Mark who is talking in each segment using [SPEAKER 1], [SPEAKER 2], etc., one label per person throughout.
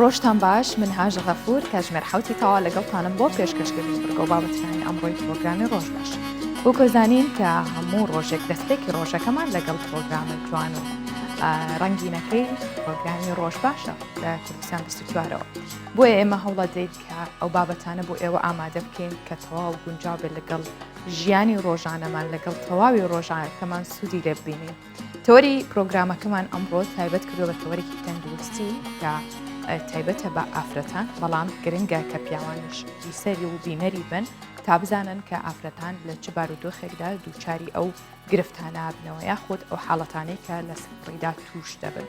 [SPEAKER 1] ڕۆژتان باش من هاژە غەفور کاتژمێر حەوتی تەوا لەگەڵتانم بۆ پێشکەشکردنی بڕگە و بابەتەکانی ئەمڕۆی پرۆگرامی ڕۆژ باش بۆ کۆزانین کە هەموو ڕۆژێک دەستپێکی ڕۆژەکەمان لەگەڵ پرۆگرامە جوان و ڕەنگینەکەی پرۆگرامی ڕۆژ باشە لە کوردستان 24ەوە بۆیە ئێمە هەوڵەدەین کە ئەو بابەتانە بۆ ئێوە ئامادە بکەین کە تەواو گونجاو بێت لەگەڵ ژیانی ڕۆژانەمان لەگەڵ تەواوی ڕۆژانەکەمان سوودی لێ ببینین. تەوەری پرۆگرامەکەمان ئەمڕۆ تایبەت کردووە بە تەوەرێکی تەندروستی کە تایبەتە بە ئافرەتان بەڵام گرنگە کە پیاوانیش بیسەری و بینەری بن تا بزانن کە ئافرەتان لە چ بارودۆخێکدا دووچاری ئەو گرفتانە بنەوە یاخود ئەو حاڵەتانەی کە لە سپڕیدا توش دەبن.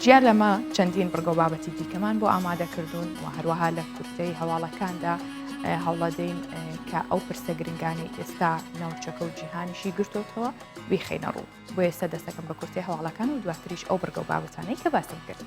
[SPEAKER 1] جیا لەمە چەندین بڕگە و بابەتی دیکەمان بۆ ئامادەکردوون و هەروەها لە کورتەی هەواڵەکاندا هەوڵەدەین کە ئەو پرسە گرنگانەی ئێستا ناوچەکە و جیهانیشی گرتوتەوە بیخەینە ڕوو بۆ ئێستا دەستەکەم بە کورتەی هەواڵەکان و دواتریش ئەو بڕگە و بابەتانەی کە باسم کرد.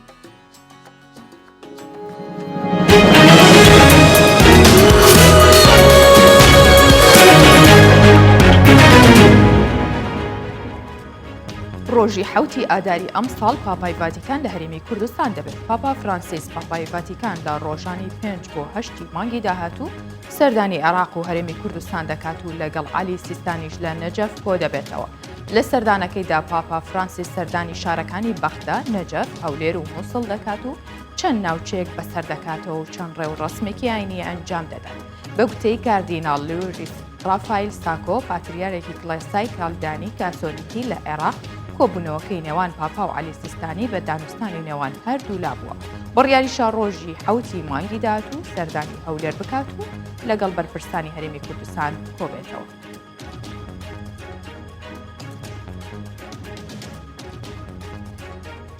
[SPEAKER 1] ڕۆژی حەوتی ئاداری ئەمساڵ پاپای ڤاتیکان لە هەرێمی کوردستان دەبێت. پاپا فرانسیس پاپای ڤاتیکان لە ڕۆژانی پێنج بۆ هەشتی مانگی داهاتوو سەردانی عێراق و هەرێمی کوردستان دەکات و لەگەڵ عەلی سیستانیش لە نەجەف کۆدەبێتەوە. لە سەردانەکەیدا پاپا فرانسیس سەردانی شارەکانی بەغدا، نەجەف، هەولێر و موسڵ دەکات و چەند ناوچەیەک بەسەر دەکاتەوە و چەند ڕێوڕەسمێکی ئاینی ئەنجام دەدات. بە گوتەی کاردیناڵ لوریس ڕافایل ساکۆ، پاتریارکی کڵێسای کالدانی کاسۆلیکی لە عێراق، کۆبوونەوەکەی نێوان پاپا و عەلی سیستانی بە دانوستانی نێوان هەردوولا بووە. بڕیاریشە ڕۆژی حەوتی مانگی داهاتوو سەردانی هەولێر بکات و لەگەڵ بەرپرسانی هەرێمی کوردستان کۆبێتەوە.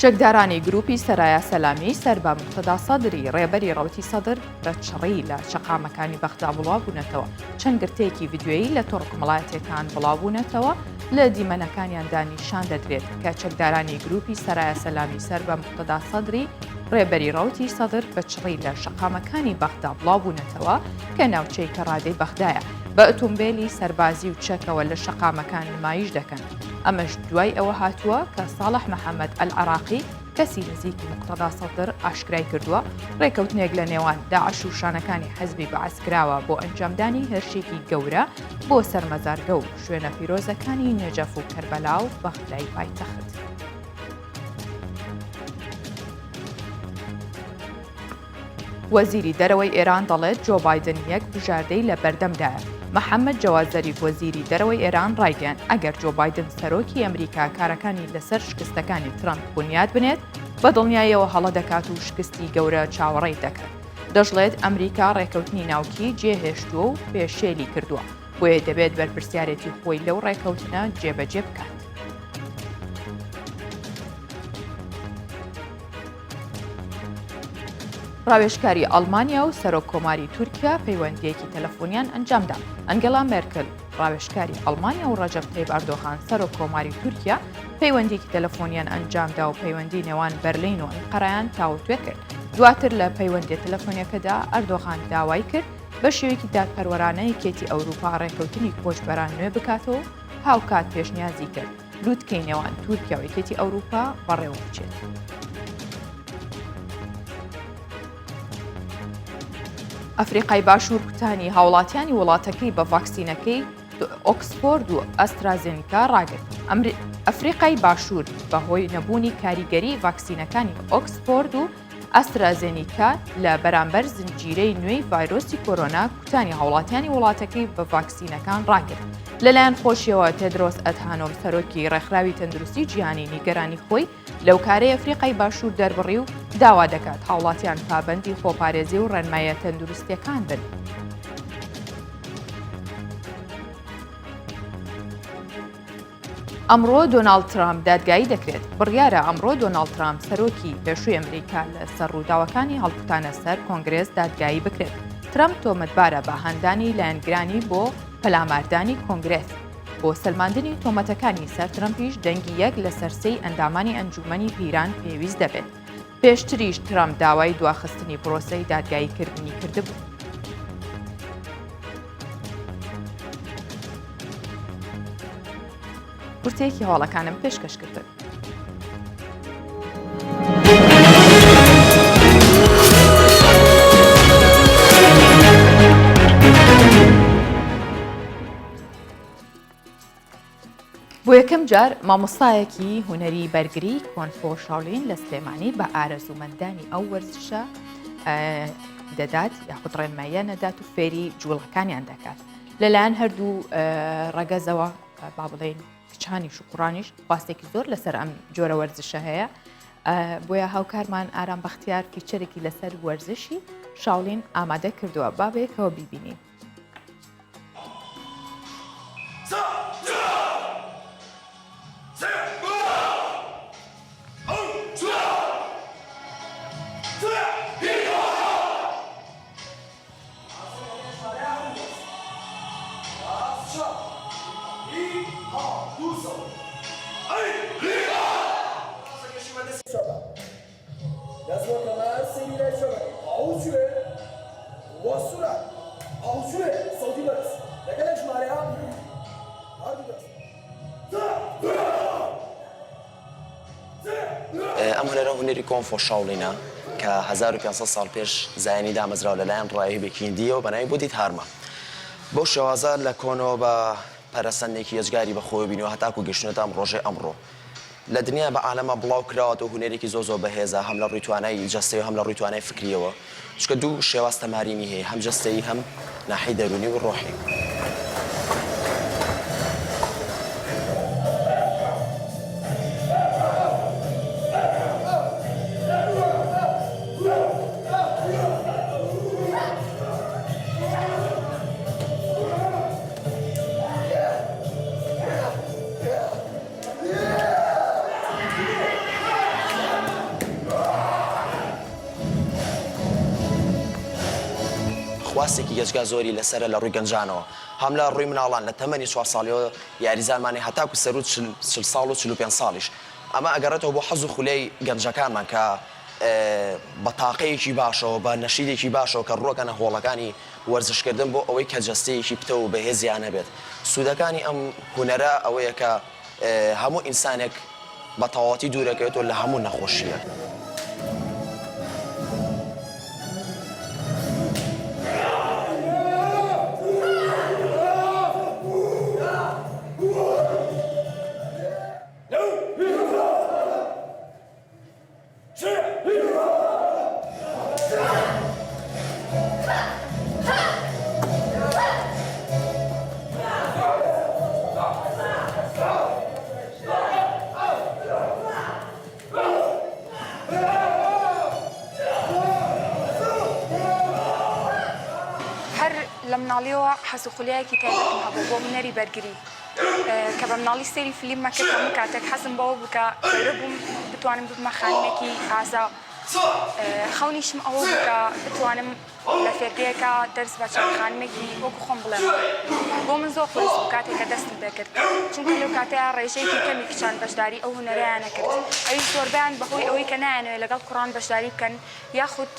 [SPEAKER 1] چەکدارانی گروپی سەرایا سەلامی سەر بە موقتەدا سەدری ڕێبەری ڕەوتی سەدر بە چڕی لە شەقامەکانی بەغدا بڵاوبوونەتەوە، چەند گرتەیەکی ڤیدیۆیی لە تۆڕە کۆمەڵایەتییەکان بڵاوبوونەتەوە، لە دیمەنەکانیاندا نیشان دەدرێت کە چەکدارانی گروپی سەرایا سەلامی سەر بە موقتەدا سەدری ڕێبەری ڕەوتی سەدر بە چڕی لە شەقامەکانی بەغدا بڵاوبوونەتەوە کە ناوچەی کەڕادەی بەغدایە بە ئۆتۆمبێلی سەربازی و چەکەوە لە شەقامەکان نمایش دەکەن. ئەمەش دوای ئەوە هاتووە کە ساڵح محەمەد ئەلعەراقی کەسی نزیکی موقتەدا سەدر ئاشکرای کردووە ڕێکەوتنێک لە نێوان داعش و شانەکانی حزبی بەعس کراوە بۆ ئەنجامدانی هێرشێکی گەورە بۆ سەر مەزارگە و شوێنە پیرۆزەکانی نەجەف و کەربەلا و بەغدای پایتەخت. وەزیری دەرەوەی ئێران دەڵێت جۆ بایدن یەک بژاردەی لە بەردەمدایە. محەممەد جەواد زەریف وەزیری دەرەوەی ئێران ڕایگەیاند ئەگەر جۆ بایدن سەرۆکی ئەمریکا کارەکانی لەسەر شکستەکانی ترەمپ بونیاد بنێت، بە دڵنیاییەوە هەڵە دەکات و شکستی گەورە چاوەڕێی دەکات. دەشڵێت ئەمریکا ڕێکەوتنی ناوکی جێهێشتووە و پێشێلی کردووە، بۆیە دەبێت بەرپرسیارێتی خۆی لەو ڕێکەوتنە جێبەجێ بکات. ڕاوێژکاری ئەڵمانیا و سەرۆک کۆماری تورکیا پەیوەندییەکی تەلەفۆنیان ئەنجامدا. ئەنگێلا مێرکل، ڕاوێژکاری ئەڵمانیا و ڕەجەب تەیب ئەردۆغان، سەرۆک کۆماری تورکیا پەیوەندییەکی تەلەفۆنیان ئەنجامدا و پەیوەندی نێوان بەرلین و ئەنقەرەیان تاوتوێ کرد. دواتر لە پەیوەندییە تەلەفۆنییەکەدا ئەردۆغان داوای کرد بە شێوەیەکی دادپەروەرانە یەکێتی ئەوروپا ڕێکەوتنی کۆچبەران نوێ بکاتەوە و هاوکات پێشنیازی کرد لوتکەی نێوان تورکیا و یەکێتی ئەوروپا بەڕێوە بچێت. ئەفریقای باشوور کوتانی هاوڵاتیانی وڵاتەکەی بە ڤاکسینەکەی ئۆکسفۆرد و ئەسترازێنیکا ڕاگرت. ئەفریقای باشوور بەهۆی نەبوونی کاریگەری ڤاکسینەکانی ئۆکسفۆرد و ئەسترازێنیکا لە بەرامبەر زنجیرەی نوێی ڤایرۆسی کۆرۆنا کوتانی هاوڵاتیانی وڵاتەکەی بە ڤاکسینەکان ڕاگرت. لەلایەن خۆشیەوە تێدرۆس ئەدهانۆم سەرۆکی ڕێکخراوی تەندروستی جیهانی نیگەرانی خۆی لەو کارەی ئەفریقای باشوور دەربڕی و داوا دەکات هاوڵاتیان پابەندی خۆپارێزی و ڕێنماییە تەندروستیەکان بن. ئەمڕۆ دۆناڵد ترامپ دادگایی دەکرێت. بڕیارە ئەمڕۆ دۆناڵد ترامپ سەرۆکی پێشووی ئەمریکا لەسەر ڕووداوەکانی هەڵکوتانە سەر کۆنگرێس دادگایی بکرێت. ترامپ تۆمەتبارە بە هاندانی لایەنگرانی بۆ پەلاماردانی کۆنگرێس. بۆ سەلماندنی تۆمەتەکانی سەر ترەمپیش دەنگی یەک لەسەر سێی ئەندامانی ئەنجوومەنی پیران پێویست دەبێت. پێشتریش ترەمپ داوای دواخستنی پرۆسەی دادگاییکردنی کردبوو. کورتەیەکی هەواڵەکانم پێشکەش کردن. بۆ یەکەم جار مامۆستایەکی هونەری بەرگری کۆنفۆ شاولین لە سلێمانی بە ئارەزوومەندانی ئەو وەرزشە دەدات یاخود ڕێنماییان نەدات و فێری جوڵەکانیان دەکات لەلایەن هەردوو ڕەگەزەوە با بڵێین کچانیش و کوڕانیش خواستێکی زۆر لەسەر ئەم جۆرە وەرزشە هەیە بۆیە هاوکارمان ئارام بەختیار feature ێکی لەسەر وەرزشی شاولین ئامادە کردووە با بەیەکەوە بیبینین.
[SPEAKER 2] ئەم هونەرە هونەری کۆنفۆ شاوڵینە کە 1500 ساڵ پێش زایینی دامەزراوە لەلایەن ڕاهیبێکی هیندییەوە بە ناوی بودیت هارما. بەو شێوازە لە کۆنەوە بە پەرەسەندنێکی یەجگاری بە خۆیەوە بینیوە هەتاکوو گەیشتوونەتە ئەم ڕۆژەی ئەمڕۆ. لە دنیا بە عالەما بڵاو کراوەتەوە هونەرێکی زۆر زۆر بەهێزە هەم لە ڕووی توانای جەستەیەوە هەم لە ڕووی توانای فکرییەوە چونکە دوو شێواز تەمارینی هەیە هەم جەستەیی هەم ناحیەی دەروونی و ڕۆحی. خواستێکی یەجگار زۆری لەسەرە لە ڕووی گەنجانەوە هەم لە ڕووی مناڵان لە تەمەنی چوار ساڵیەوە یاریزانمان هەیە هەتاکو سەروو چل ساڵ و 45 ساڵیش ئەمە ئەگەڕێتەوە بۆ حەز و خولیای گەنجەکانمان کە بە تاقەیەکی باشەوە بە نەشیدێکی باشەوە کە ڕووەکەنە هۆڵەکانی وەرزشکردن بۆ ئەوەی کە جەستەیەکی پتەو و بەهێزیان هەبێت سوودەکانی ئەم هونەرە ئەوەیە کە هەموو ئینسانێک بە تەواوەتی دوورەکەوێتەوە لە هەموو نەخۆشییەک.
[SPEAKER 3] هەر لە مناڵیەوە حەز و خولیایەکی تایبەتم هەبوو بۆ هونەری بەرگری کە بە مناڵی سەیری فلیممە کرد هەموو کاتێک حەزم بەوە بوو کە گەورە بووم بتوانم ببمە خانمێکی ئازا خەونیشم ئەوە بوو کە بتوانم لە فێرگەیەکا دەرس بە چەند خانمێکی وەکو خۆم بڵێمەوە. بۆ من زۆر قورس بوو کاتێک کە دەستم پێکرد، چونکە لەو کاتەیا ڕێژەیەکی کەمی کچان بەشداری ئەو هونەرەیان ئەکرد، ئەویش زۆربەیان بەهۆی ئەوەی کە نایانەوێت لەگەڵ کوڕان بەشداری بکەن یاخود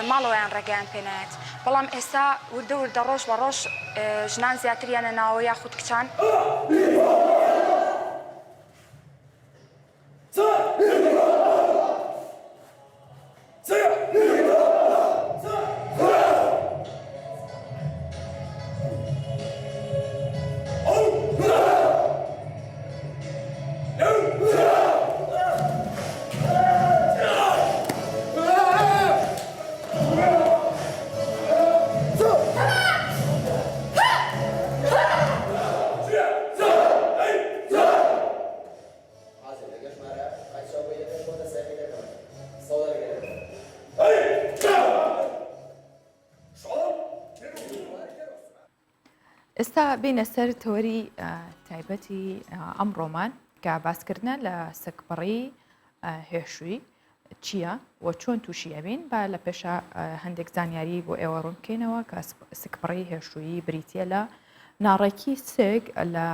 [SPEAKER 3] ماڵەوەیان ڕێگەیان پێ نایەت. بەڵام ئێستا وردە وردە ڕۆژ بە ڕۆژ ژنان زیاتریانە ناوە یاخود کچان.
[SPEAKER 1] ئێستا بینە سەر تەوەری تایبەتی ئەمڕۆمان کە باسکردە لە سکپڕی هێشووی چییە و چۆن تووشی ئەبین با لە پێشا هەندێک زانیاری بۆ ئێوە ڕوون بکەینەوە کە سکپڕی هێشوویی بریتە لە ناڕێکی سک لە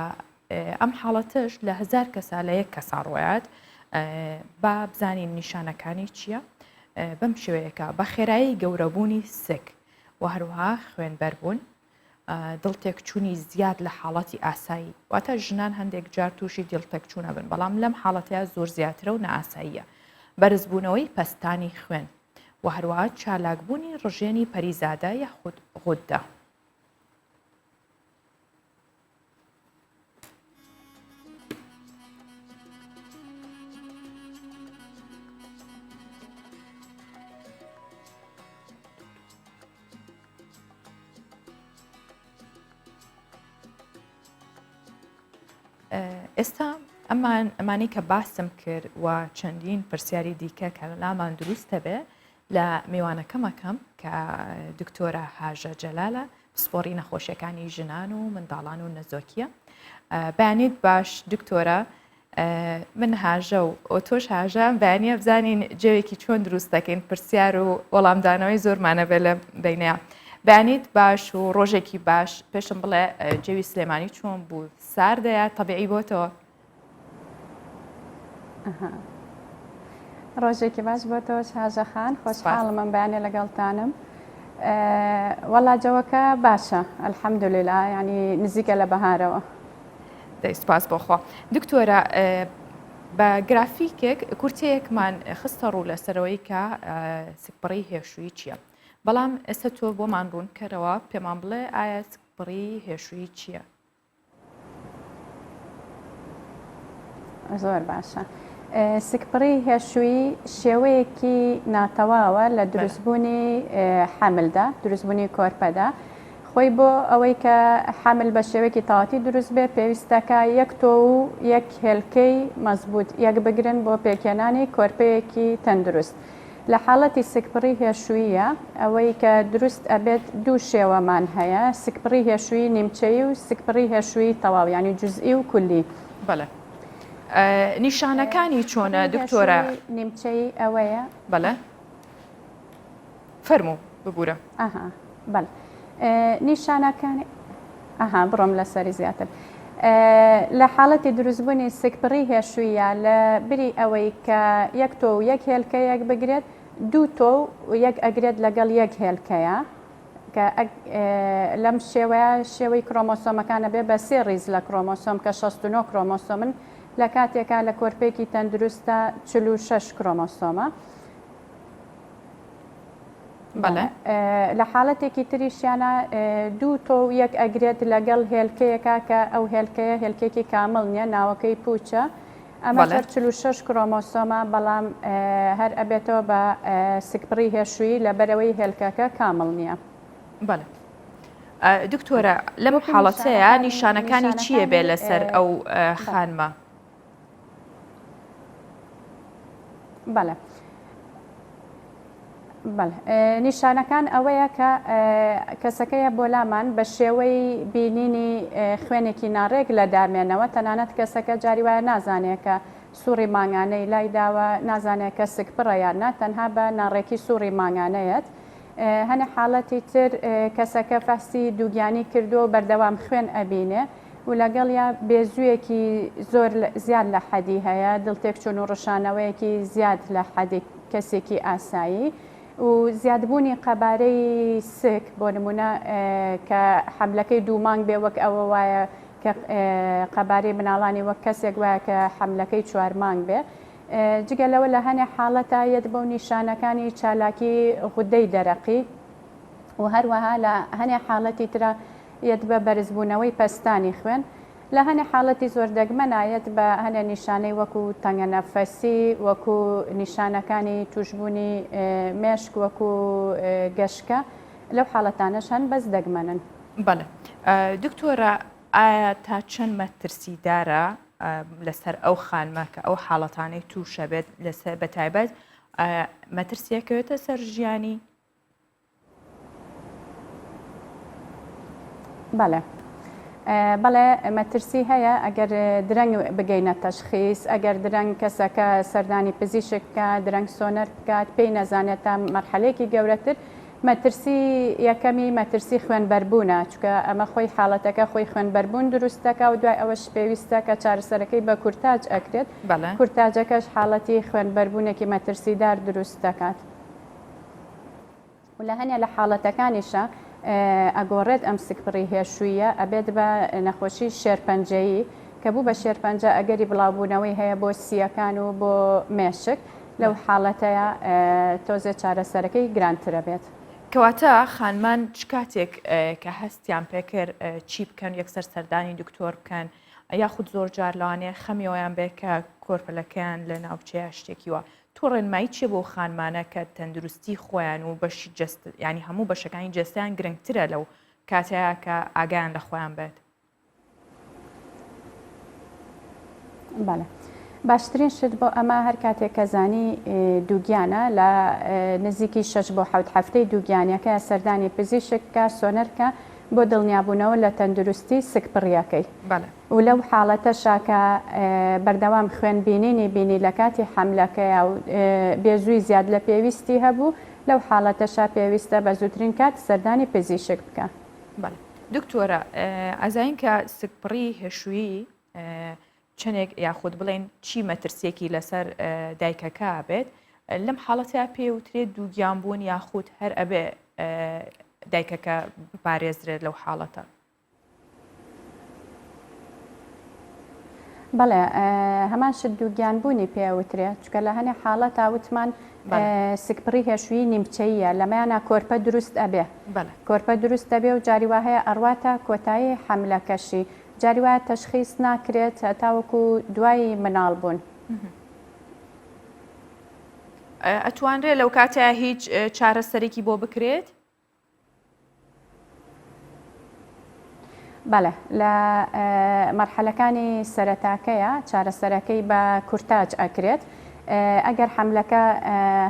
[SPEAKER 1] ئەم حاڵەتەش لە هەزار کەسا لە یەک کەسا ڕۆیات با بزانین نیشانەکانی چییە بەم شێوەیەکە بە خێرایی گەورەبوونی سک و هەروها خوێنبەربوون دڵتێکچوونی زیاد لە حاڵەتی ئاسایی واتە ژنان هەندێک جار تووشی دڵتێکچوونە بن بەڵام لەم حاڵەتەیە زۆر زیاترە و نائاساییە بەرزبوونەوەی پەستانی خوێن و هەروەها چالاکبوونی ڕژێنی پەریزادە یاخود غودە. ئێستا ئەمان ئەمانەی کە باسم کرد و چەندین پرسیاری دیکە کە لامان دروستە بێ لە میوانەکەمەکەم کە دکتۆرە هاژە جەلالە پسپۆڕی نەخۆشیەکانی ژنان و منداڵان و نەزۆکیە بەیانیت باش دکتۆرە من هاژە و ئۆتۆش هاژە بەیانە بزانین جەوێکی چۆن دروست دەکەین پرسیار و وەڵامدانەوەی زۆرمانە بێ لە بینەیە بەیانیت باش و ڕۆژێکی باش پێشم بڵێ جەوی سلێمانی چۆن بوو ساردەیە تەبیعی بۆتەوە
[SPEAKER 4] ڕۆژێکی باش بۆ تۆش هاژە خان خۆشحاڵم ئەم بەیانە لەگەڵتانم وەڵا جەوەکە باشە الحەمدللا ینی نزیکە لە بەهارەوە.
[SPEAKER 1] دەی سوپاس بۆخوا دکتۆرە بە گرافیکێک کورتەیەکمان خستە ڕوو لەسەرەوەی کە سکپڕی هێشووی چییە؟ بەڵام ئێستا تۆ بۆمان ڕوون کەرەوە پێمان بڵێ ئایا سکپڕی هێشووی چییە؟
[SPEAKER 4] زۆر باشە. سکپڕی هێشووی شێوەیەکی ناتەواوە لە دروستبوونی حەملدا، دروستبوونی کۆرپەدا. خۆی بۆ ئەوەی کە حەمل بە شێوەیەکی تەواوەتی دروست بێ پێویستە کە یەک تۆو و یەک هێلکەی مەزبووت یەک بگرن بۆ پێکهێنانی کۆرپەیەکی تەندروست. لە حاڵەتی سکپڕی هێشووییە ئەوەی کە دروست ئەبێت دوو شێوەمان هەیە، سکپڕی هێشوویی نیمچەیی و سکپڕی هێشوویی تەواو یانی جوزئی و کولی.
[SPEAKER 1] بەڵێ نیشانەکانی چۆنە دکتۆرە؟
[SPEAKER 4] نیمچەیی ئەوەیە.
[SPEAKER 1] بەڵێ فەرموو ببورە.
[SPEAKER 4] ئەها بەڵێ نیشانەکانی ئەها بڕۆم لەسەری زیاتر. لە حاڵەتی دروستبوونی سکپڕی هێشوویە لە بری ئەوەی کە یەک تۆ و یەک هێلکە یەک بگرێت دوو تۆ و یەک ئەگرێت لەگەڵ یەک هێلکەیە کە لەم شێوەیە شێوەی کرۆمۆسۆمەکانە بێ بە سێ ڕیز لە کرۆمۆسۆم کە 69 کرۆمۆسۆمن لە کاتێکا لە کۆرپێکی تەندروستە 46 کرۆمۆسۆمە.
[SPEAKER 1] بەڵێ.
[SPEAKER 4] لە حاڵەتێکی تریشیانە دوو تۆو یەک ئەگرێت لەگەڵ هێلکەیەکا کە ئەو هێلکەیە هێلکێکی کامڵ نییە ناوەکەی پوچە ئەمە هەر 46 کرۆمۆسۆمە بەڵام هەر ئەبێتەوە بە سکپڕی هێشووی لەبەرەوەی هێلکەکە کامڵ نییە.
[SPEAKER 1] بەڵێ دکتۆرە لەم حاڵەتەیە نیشانەکانی چییە بێ لەسەر ئەو خانمە؟
[SPEAKER 4] بەڵێ بەڵێ نیشانەکان ئەوەیە کە کەسەکەیە بۆ لامان بە شێوەی بینینی خوێنێکی ناڕێک لە دامێنەوە تەنانەت کەسەکە جاری وایە نازانێت کە سوڕی مانگانەی لای داوە نازانێت کە سکپڕە یان نا تەنها بە ناڕێکی سوڕی مانگانەیەت هەنێ حاڵەتی تر کەسەکە فەحسی دووگیانی کردووە و بەردەوام خوێن ئەبینێ و لەگەڵیا بێزوویەکی زۆر زیاد لە حەدی هەیە، دڵتێکچوون و ڕشانەوەیەکی زیاد لە حەدی کەسێکی ئاسایی و زیادبوونی قەبارەی سک بۆ نموونە کە حەملەکەی دوو مانگ بێ وەک ئەوە وایە کە قەبارەی مناڵانی وەک کەسێک وایە کە حەملەکەی چوار مانگ بێ جگە لەوە لە هەنێ حاڵەتا یەت بەو نیشانەکانی چالاکی غودەی دەرەقی و هەروەها لە هەنێ حاڵەتی ترا یەت بە بەرزبوونەوەی پەستانی خوێن، لە هەنێ حاڵەتی زۆر دەگمەنا یەت بە هەنێ نیشانەی وەکو تەنگەنەفەسی، وەکو نیشانەکانی تووشبوونی مێشک وەکو گەشکە، لەو حاڵەتانەش هەن بەس دەگمەنن.
[SPEAKER 1] بەڵێ دکتۆرە ئایا تا چەند مەترسیدارە لەسەر ئەو خانمە کە ئەو حاڵەتانەی تووشە بێت لەسەر بەتایبەت مەترسیەکەوێتە سەر ژیانی؟
[SPEAKER 4] بەڵێ بەڵێ مەترسی هەیە ئەگەر درەنگ بگەینە تەشخیس ئەگەر درەنگ کەسەکە سەردانی پزیشک بکات درەنگ سۆنەر بکات پێی نەزانێت تا مەرحەلێکی گەورەتر مەترسی یەکەمی مەترسی خوێنبەربوونە چونکە ئەمە خۆی حاڵەتەکە خۆی خوێنبەربوون دروست دەکا و دوای ئەوەش پێویستە کە چارەسەرەکەی بە کورتاج ئەکرێت کورتاجەکەش حاڵەتی خوێنبەربوونێکی مەترسیدار دروست دەکات. و لە هەنێ لە حاڵەتەکانیشا ئەگۆڕێت ئەم سکپڕی هێشوویە ئەبێت بە نەخۆشی شێرپەنجەیی کە بوو بە شێرپەنجە ئەگەری بڵاوبوونەوەی هەیە بۆ سییەکان و بۆ مێشک لەو حاڵەتەیا تۆزێ چارەسەرەکەی گرانترە بێت.
[SPEAKER 1] کەواتە خانمان چ کاتێک کە هەستیان پێکرد چی بکەن یەکسەر سەردانی دکتۆر بکەن یاخود زۆر جار لەوانەیە خەمی ئەویان بێ کە کۆرپەلەکەیان لە ناوچەیە شتێکی وا تۆ ڕێنمایی چیە بۆ خانمانە کە تەندروستی خۆیان و بەشی جەست ینی هەموو بەشەکانی جەستیان گرنگترە لەو کاتەیە کە ئاگایان لە خۆیان بێت؟
[SPEAKER 4] بەڵێ باشترین شت بۆ ئەمە هەر کاتێک کە زانی دووگیانە لە نزیکی شەش بۆ حەوت هەفتەی دووگیانیەکە سەردانی پزیشک بکە سۆنەر بکە بۆ دڵنیابوونەوە لە تەندروستی سکپڕیەکەی و لەو حاڵەتەشا کە بەردەوام خوێن بینینی بینی لە کاتی حەملەکەیا و بێزووی زیاد لە پێویستی هەبوو لەو حاڵەتەشا پێویستە بە زووترین کات سەردانی پزیشک بکە.
[SPEAKER 1] بەڵێ دکتۆرە ئەزانین کە سکپڕی هێشوویی چەندێک یاخود بڵێن چی مەترسیەکی لەسەر دایکەکە بێت لەم حاڵەتە پێوترێت دووگیان بوون یاخود هەر ئەبێ دایکەکە بپارێزرێت لەو حاڵەتە.
[SPEAKER 4] بەڵێ هەمان شت دووگیان بوونی پێ ئەوترێ چونکە لە هەنێ حاڵەتا وتمان سکپڕی هێشوویی نیمچەییە لەمەیانا کۆرپە دروست ئەبێ کۆرپە دروست دەبێ و جاری وا هەیە ئەڕواتە کۆتایی حەملەکەشی جاری وایە تەشخیس ناکرێت هەتاوەکو دوای مناڵ بوون.
[SPEAKER 1] ئەتوانرێ لەو کاتە هیچ چارەسەرێکی بۆ بکرێت؟
[SPEAKER 4] بەڵێ لە مەرحەلەکانی سەرەتاکەیە چارەسەرەکەی بە کورتاج ئەکرێت ئەگەر حەملەکە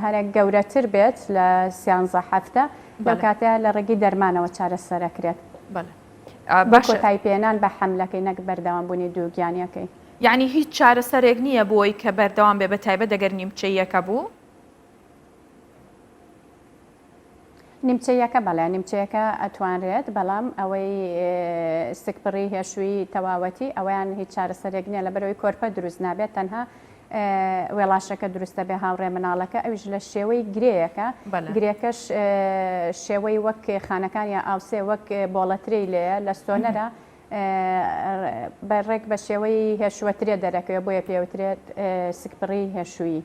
[SPEAKER 4] هەرێک گەورەتر بێت لە سیانزە هەفتە لەو کاتەیە لە ڕێگەی دەرمانەوە چارەسەرەکرێت بە کۆتایی پێنان بە حەملەکەی نەک بەردەوام بوونی دووگیانیەکەی.
[SPEAKER 1] یعنی هیچ چارەسەرێک نییە بۆی کە بەردەوام بێ بە تایبەت ئەگەر نیمچەیەکە بوو؟
[SPEAKER 4] نیمچەیەکە بەڵێ نیمچەیەکە ئەتوانرێت بەڵام ئەوەی سکپڕی هێشووی تەواوەتی ئەوەیان هیچ چارەسەرێک نییە لەبەرەوەی کۆرپە دروست نابێت تەنها وێڵاشەکە دروستە بێ هاوڕێ مناڵەکە ئەویش لە شێوەی گرێیەکە گرێکەش شێوەی وەک خانەکان یا ئاوسێ وەک بۆڵەترەی لێیە لە سۆنەرە بە ڕێک بە شێوەی هێشوەترێ دەرەکەوێت بۆیە پێوترێت سکپڕی هێشوویی.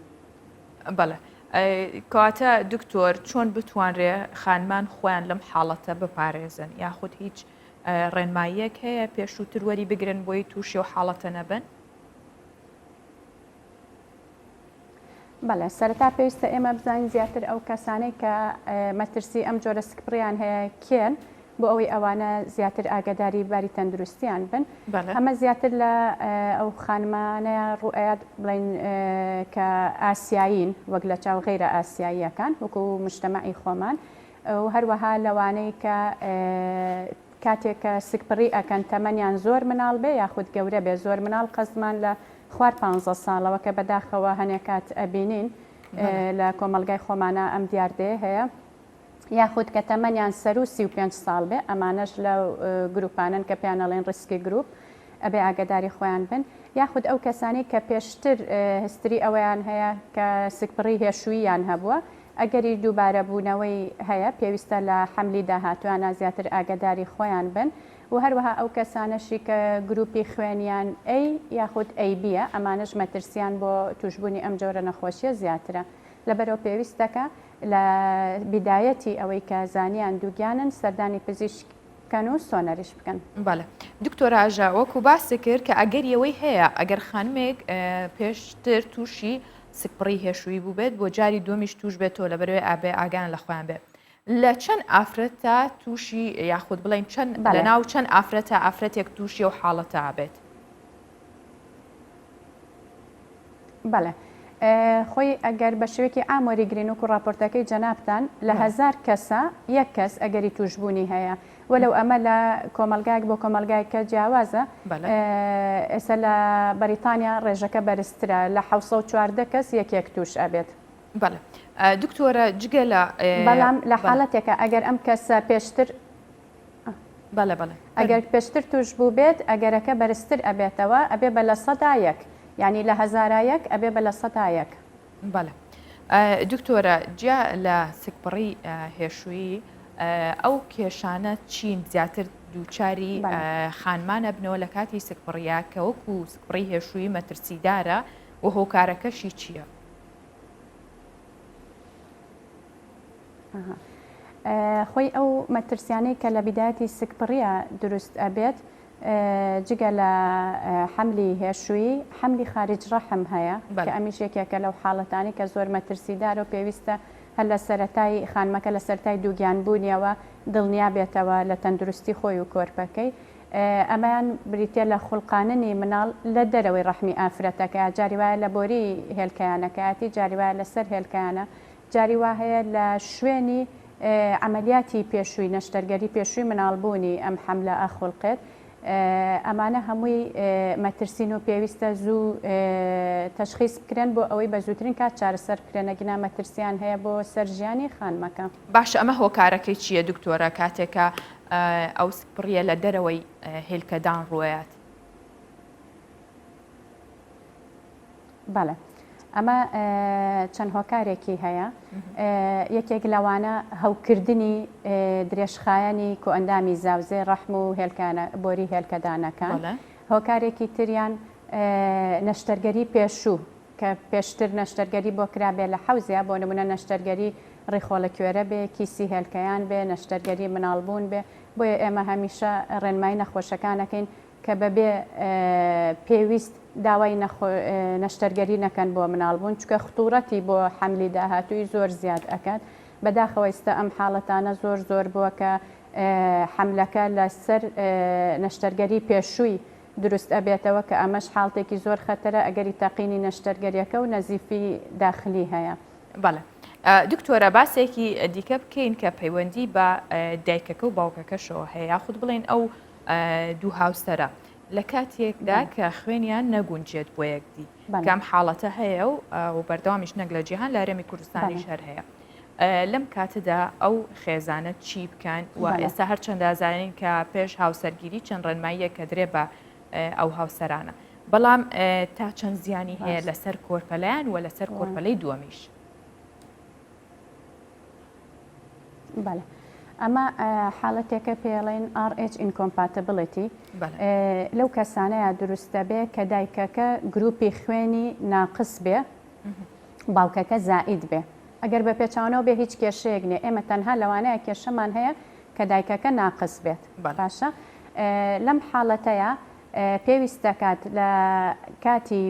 [SPEAKER 1] بەڵێ کەواتە دکتۆر چۆن بتوانرێ خانمان خۆیان لەم حاڵەتە بپارێزن یاخود هیچ ڕێنماییەک هەیە پێشووتر وەری بگرن بۆی تووشی و حاڵەتە نەبن؟
[SPEAKER 4] بەڵێ سەرەتا پێویستە ئێمە بزانین زیاتر ئەو کەسانەی کە مەترسی ئەم جۆرە سکپڕیان هەیە کێن بۆ ئەوەی ئەوانە زیاتر ئاگاداری باری تەندروستیان بن ئەمە زیاتر لە ئەو خانمانەیە ڕوئەیات بڵین کە ئاسیایین وەک لە چاو غیرە ئاسیاییەکان وەکو مجتەمەعی خۆمان و هەروەها لەوانەی کە کاتێک کە سکپڕی ئەکەن تەمەنیان زۆر مناڵ بێ یاخود گەورە بێ زۆر مناڵ قەزمان لە خوار پانزە ساڵەوە کە بەداخەوە هەنێ کات ئەبینین لە کۆمەڵگای خۆمانە ئەم دیاردەیە هەیە یاخود کە تەمەنیان سەروو 35 ساڵ بێ ئەمانەش لە گروپانن کە پێیان ئەڵێن ڕیسکی گروپ ئەبێ ئاگاداری خۆیان بن یاخود ئەو کەسانی کە پێشتر history ئەوەیان هەیە کە سکپڕی هێشووییان هەبووە ئەگەری دووبارەبوونەوەی هەیە، پێویستە لە حەملی داهاتوویانا زیاتر ئاگەداری خۆیان بن و هەروەها ئەو کەسانەشی کە گروپی خوێنیان A یاخود AB یە ئەمانەش مەترسیان بۆ تووشبوونی ئەم جۆرە نەخۆشیە زیاترە لەبەرئەوە پێویست دەکا لە بیدایەتی ئەوەی کە زانیان دووگیانن سەردانی پزیشک بکەن و سۆنەریش بکەن.
[SPEAKER 1] بەڵێ دکتۆر ئاژە وەکو باست کرد کە ئەگەری ئەوەی هەیە ئەگەر خانمێک پێشتر تووشی سکپڕی هێشووی بووبێت بۆ جاری دووەمیش تووش بێتەوە لەبەرەوەی ئابێ ئاگایان لە خۆیان بێت لە چەند ئافرەتە تووشی یاخود بڵین چەند لە ناو چەند ئافرەتە ئافرەتێک تووشی و حاڵەتە بێت
[SPEAKER 4] بەڵێ خۆی ئەگەر بە شێوەیەکی عام وەریگرین وەکو ڕاپۆرتەکەی جەنابتان لە هەزار کەسە یەک کەس ئەگەری تووشبوونی هەیە وەلو ئەمە لە کۆمەلگایەک بۆ کۆمەلگایکە جیاوازە ئێستا لە بەریتانیا ڕێژەکە بەرزترە لە 1940 کەس یەکێک توش ئەبێت.
[SPEAKER 1] بەڵێ دکتۆرە جگە لە
[SPEAKER 4] بەڵام لە حاڵەتێکە ئەگەر ئەم کەسە پێشتر
[SPEAKER 1] بەڵێ بەڵێ.
[SPEAKER 4] ئەگەر پێشتر توش بووبێت ئەگەرەکە بەرزتر ئەبێتەوە ئەبێ بە 1% یانی لە هەزارا یەک ئەبێ بە 1%.
[SPEAKER 1] بەڵێ دکتۆرە جیا لە سکپڕی هێشوویی ئەو کێشانە چین زیاتر دووچاری خانمان ئەبنەوە لە کاتی سکپڕیا کە وەکو سکپڕی هێشووی مەترسیدارە و هۆکارەکەشی چییە؟
[SPEAKER 4] خۆی ئەو مەترسیانەی کە لە بیدایەتی سکپڕیە دروست ئەبێت جگە لە حەملی هێشوویی حەملی خارج ڕەحم هەیە کە ئەمیش یەکێکە لەو حاڵەتانی کە زۆر مەترسیدارە و پێویستە هەر لە سەرەتای خانمەکە لە سەرەتای دووگیان بوونیەوە دڵنیا بێتەوە لە تەندروستی خۆی و کۆرپەکەی. ئەمەیان بریتیە لە خوڵقاننی مناڵ لە دەرەوەی ڕەحمی ئافرەتەکە، جاری وایە لە بۆری هێلکەیانەکەیەتی، جاری وایە لەسەر هێلکەیانە، جاری وا هەیە لە شوێنی عەمەلیاتی پێشووی نەشتەرگەری پێشووی مناڵبوونی ئەم حەملە ئەخوڵقێت. ئەمانە هەمووی مەترسین و پێویستە زوو تەشخیس بکرێن بۆ ئەوەی بە زووترین کات چارەسەر بکرێن ئەگینا مەترسیان هەیە بۆ سەر ژیانی خانمەکە.
[SPEAKER 1] باشە ئەمە هۆکارەکەی چییە دکتۆرە کاتێکە ئەو سکپڕیە لە دەرەوەی هێلکەدان ڕوەیات؟
[SPEAKER 4] بەڵێ ئەمە چەند هۆکارێکی هەیە یەکێک لەوانە هەوکردنی درێژخایەنی کۆئەندامی زاوزێ ڕەحم و هێلکانە بۆری هێلکەدانەکان هۆکارێکی تریان نەشتەرگەری پێشوو کە پێشتر نەشتەرگەری بۆ کرابێ لە حەوزیا بۆ نمونە نەشتەرگەری ڕیخۆڵە کوێرە بێ کیسی هێلکەیان بێ نەشتەرگەری مناڵبوون بێ بۆیە ئێمە هەمیشە ڕێنمایی نەخۆشەکانەکەین کە بەبێ پێویست داوای نەشتەرگەری نەکەن بۆ مناڵبوون چونکە خطورەتی بۆ حەملی داهاتووی زۆر زیاد ئەکات بەداخەوە ئیستا ئەم حاڵەتانە زۆر زۆر بووە کە حەملەکە لە سەر نەشتەرگەری پێشووی دروست ئەبێتەوە کە ئەمەش حاڵتێکی زۆر خەتەرە ئەگەری تەقینی نەشتەرگەریەکە و نەزیفی داخلی هەیە.
[SPEAKER 1] بەڵێ دکتۆرە باسێکی دیکە بکەین کە پەیوەندی بە دایکەکە و باوکەکەشەوە هەیە یاخود بڵێن ئەو دوو هاوسەرە لە کاتێکدا کە خوێنیان نەگونجێت بۆ یەکدی کەم حاڵەتە هەیە و و بەردەوامیش نەک لە جیهان لە هەرێمی کوردستانیش هەر هەیە. لەم کاتەدا ئەو خێزانە چی بکەن و ئێستا هەرچەندە زانین کە پێش هاوسەرگیری چەند ڕێنماییە کە درێ بە ئەو هاوسەرانە بەڵام تا چەند زیانی هەیە لەسەر کۆرپەلەیان و لەسەر کۆرپەلەی دووەمیش.
[SPEAKER 4] بەڵێ ئەمە حاڵەتێکە پێڵێن RH incompatibility لەو کەسانەیە دروست دەبێ کە دایکەکە گروپی خوێنی ناقس بێ باوکەکە زائید بێ ئەگەر بە پێچوانەوە بێ هیچ کێشەیەک نیە ئێمە تەنها لەوانەیە کێشەمان هەیە کە دایکەکە ناقس بێت باشە لەم حاڵەتەیە پێویست دەکات لە کاتی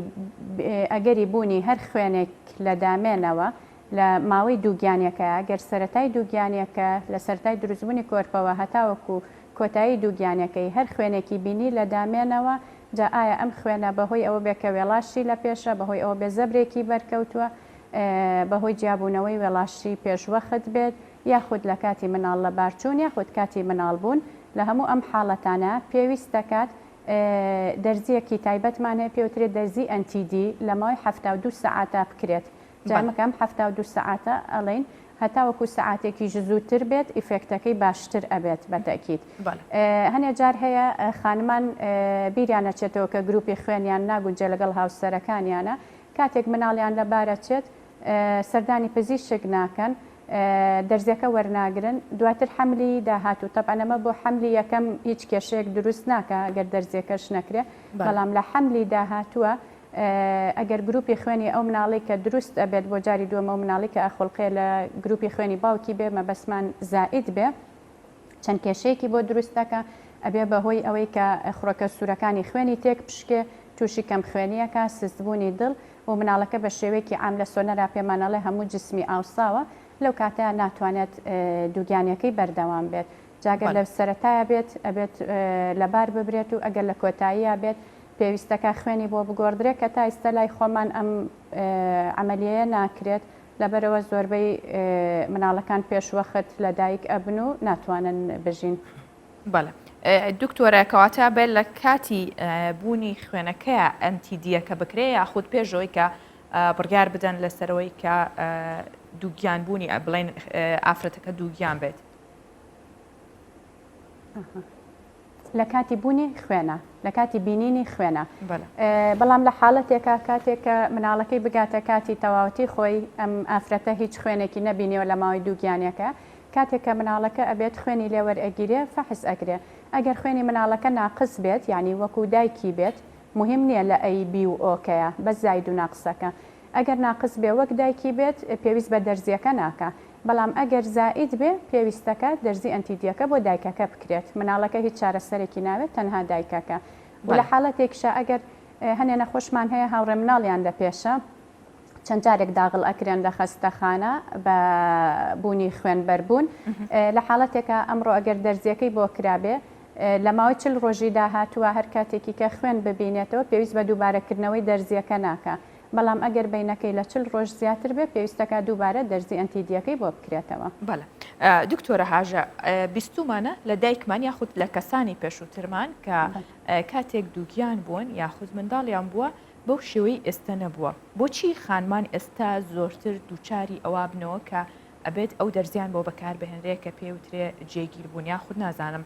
[SPEAKER 4] ئەگەری بوونی هەر خوێنێک لە دامێنەوە لە ماوەی دووگیانیەکەیا، گەر سەرەتای دووگیانیەکە لە سەرەتای دروستبوونی کۆرپەوە هەتاوەکو کۆتایی دووگیانیەکەی هەر خوێنێکی بینی لە دامێنەوە، جا ئایا ئەم خوێنە بەهۆی ئەوە بێ کە وێڵاشی لە پێشە، بەهۆی ئەوە بێ زەبرێکی بەرکەوتووە، بەهۆی جیابوونەوەی وێڵاشی پێشوەخت بێت، یاخود لە کاتی مناڵ لەبارچوون یاخود کاتی مناڵبوون، لە هەموو ئەم حاڵەتانە پێویست دەکات دەرزیەکی تایبەتمان هەیە پێوترێت دەرزی anti D لە ماوەی 72 سەعاتا بکرێت. جا ئەمە کە ئەم 72 سەعاتە ئەڵێین هەتاوەکو سەعاتێکیش زووتر بێت effect ەکەی باشتر ئەبێت بە تەئکید. هەنێ جار هەیە خانمان بیریان ئەچێتەوە کە گروپی خوێنیان ناگونجێ لەگەڵ هاوسەرەکانیانە کاتێک مناڵیان لەبار ئەچێت سەردانی پزیشک ناکەن دەرزیەکە وەرناگرن دواتر حەملی داهاتوو تەبعەن ئەمە بۆ حەملی یەکەم هیچ کێشەیەک دروست ناکا گەر دەرزیەکەش نەکرێ بەڵام لە حەملی داهاتووە ئەگەر گروپی خوێنی ئەو مناڵەی کە دروست ئەبێت بۆ جاری دووەم ئەو مناڵی کە ئەخوڵقێ لە گروپی خوێنی باوکی بێ مەبەستمان زائید بێ چەند کێشەیەکی بۆ دروست دەکا ئەبێ بە هۆی ئەوەی کە خڕۆکە سوورەکانی خوێنی تێک پشکێ تووشی کەم خوێنیەکە سستبوونی دڵ و مناڵەکە بە شێوەیەکی عام لە سۆنەرا پێمان ئەڵێ هەموو جسمی ئاوساوە لەو کاتەیا ناتوانێت دووگیانیەکەی بەردەوام بێت جا گەر لە سەرەتایا بێت ئەبێت لەبار ببرێت و ئەگەر لە کۆتاییا بێت پێویستەکە خوێنی بۆ بگۆڕدرێ کە تا ئیستا لای خۆمان ئەم عەمەلیەیە ناکرێت لەبەرئەوە زۆربەی مناڵەکان پێش وەخت لە دایک ئەبن و ناتوانن بژین.
[SPEAKER 1] بەڵێ دکتۆرە کەواتە بێت لە کاتی بوونی خوێنەکەیە anti-D یەکە بکرێ یاخود پێشەوەی کە بڕیار بدەن لەسەرەوەی کە دووگیان بوونی بڵێن ئافرەتەکە دووگیان بێت.
[SPEAKER 4] لە کاتی بوونی خوێنە لە کاتی بینینی خوێنە بەڵام لە حاڵەتێکا کاتێک کە مناڵەکەی بگاتە کاتی تەواوەتی خۆی ئەم ئافرەتە هیچ خوێنێکی نەبینیوە لە ماوەی دووگیانەکە کاتێک کە مناڵەکە ئەبێت خوێنی لێوەرئەگیرێ فەحس ئەکرێ ئەگەر خوێنی مناڵەکە ناقس بێت یعنی وەکو دایکی بێت مهم نییە لە A B و O کەیە بەس زاید و ناقسەکە ئەگەر ناقس بێ وەک دایکی بێت پێویست بە دەرزیەکە ناکا بەڵام ئەگەر زائید بێ پێویستەکە دەرزی anti-D یەکە بۆ دایکەکە بکرێت مناڵەکە هیچ چارەسەرێکی ناوێت تەنها دایکەکە و لە حاڵەتێکشا ئەگەر هەنێ نەخۆشمان هەیە هاوڕێ مناڵیان لە پێشە چەند جارێک داغڵ ئەکرێن لە خەستەخانە بە بوونی خوێن بەربوون لە حاڵەتێکا ئەمڕۆ ئەگەر دەرزیەکەی بۆ کرابێ. لە ماوەی 40 ڕۆژی داهاتووە هەر کاتێکی کە خوێن ببینێتەوە پێویست بە دووبارەکردنەوەی دەرزیەکە ناکا بەڵام ئەگەر بەینەکەی لە 40 ڕۆژ زیاتر بێ پێویستەکا دووبارە دەرزی anti-D یەکەی بۆ بکرێتەوە.
[SPEAKER 1] بەڵێ دکتۆرە هاژە بیستومانە لە دایکمان یاخود لە کەسانی پێشووترمان کە کاتێک دووگیان بوون یاخود منداڵیان بووە بەو شێوەی ئێستا نەبووە بۆچی خانمان ئێستا زۆرتر دووچاری ئەوە بنەوە کە ئەبێت ئەو دەرزیان بۆ بەکار بهێنرێ کە پێوترێ جێگیر بوون یاخود نازانم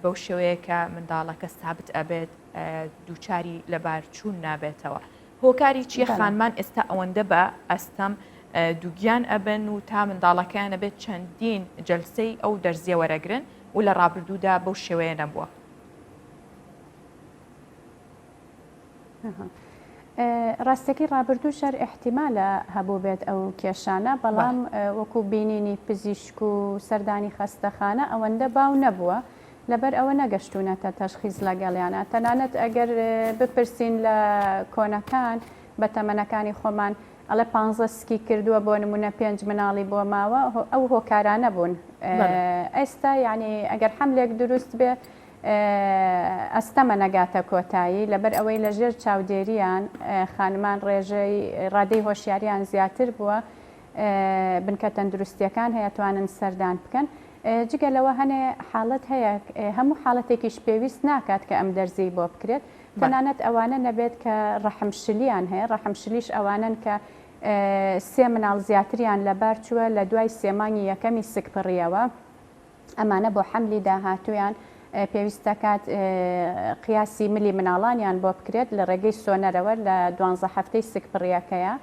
[SPEAKER 1] بەو شێوەیە کە منداڵەکە سابت ئەبێت دووچاری لەبارچوون نابێتەوە هۆکاری چیە خانمان ئێستا ئەوەندە بە ئەستەم دووگیان ئەبن و تا منداڵەکەیان ئەبێت چەندین جەلسەی ئەو دەرزیە وەرەگرن و لە ڕابردوودا بەو شێوەیە نەبووە.
[SPEAKER 4] ڕاستەکەی ڕابردوو شەر ئیحتیمالە هەبووبێت ئەو کێشانە بەڵام وەکو بینینی پزیشک و سەردانی خەستەخانە ئەوەندە باو نەبووە لەبەر ئەوە نەگەشتوونەتە تەشخیس لەگەڵیانە تەنانەت ئەگەر بپرسین لە کۆنەکان بە تەمەنەکانی خۆمان ئەڵێ پانزە سکی کردووە بۆ نمونە پێنج مناڵی بۆ ماوە ئەو هۆکارانە بوون ئێستا یعنی ئەگەر حەملێک دروست بێ ئەستەمە نەگاتە کۆتایی لەبەر ئەوەی لە ژێر چاودێریان خانمان ڕێژەی ڕادەی هۆشیاریان زیاتر بووە بنکە تەندروستیەکان هەیە توانن سەردان بکەن جگە لەوە هەنێ حاڵەت هەیە هەموو حاڵەتێکیش پێویست ناکات کە ئەم دەرزیی بۆ بکرێت تەنانەت ئەوانە نەبێت کە ڕەحم شلیان هەیە ڕەحم شلیش ئەوانەن کە سێ مناڵ زیاتریان لەبار چووە لە دوای سێ مانگی یەکەمی سکپڕیەوە ئەمانە بۆ حەملی داهاتوویان پێویست دەکات قیاسی ملی مناڵانیان بۆ بکرێت لە ڕێگەی سۆنەرەوە لە دوانزە هەفتەی سکپڕیەکەیە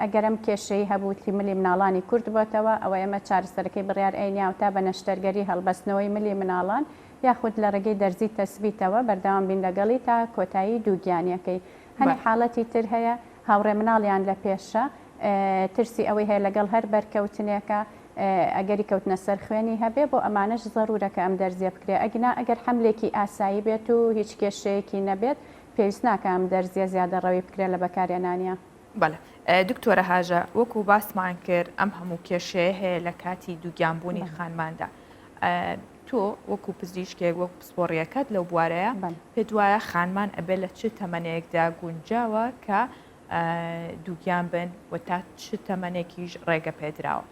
[SPEAKER 4] ئەگەر ئەم کێشەی هەبوو ملی مناڵانی کورت بۆتەوە ئەوە ئێمە چارەسەرەکەی بڕیار ئەین یاوتا بە نەشتەرگەری هەڵبەستنەوەی ملی مناڵان یاخود لە ڕێگەی دەرزی تەسبیتەوە بەردەوام بین لەگەڵی تا کۆتایی دووگیانیەکەی. هەنێ حاڵەتی تر هەیە هاوڕێ مناڵیان لە پێشە ترسی ئەوەی هەیە لەگەڵ هەر بەرکەوتنێکە ئەگەری کەوتنە سەر خوێنی هەبێ بۆ ئەمانەش زەرورە کە ئەم دەرزیە بکرێ ئەگینا ئەگەر حەملێکی ئاسایی بێت و هیچ کێشەیەکی نەبێت پێویست ناکا ئەم دەرزیە زیادەڕەوی بکرێت لە بەکارهێنانیا.
[SPEAKER 1] بەڵێ دکتۆرە هاژە وەکو باسمان کرد ئەم هەموو کێشەیە هەیە لە کاتی دووگیان بوونی خانماندا تۆ وەکو پزیشکێک وەک پسپۆڕیەکەت لەو بوارەیە پێت وایە خانمان ئەبێ لە چ تەمەنێکدا گونجاوە کە دووگیان بن و تا چ تەمەنێکیش ڕێگە پێدراوە؟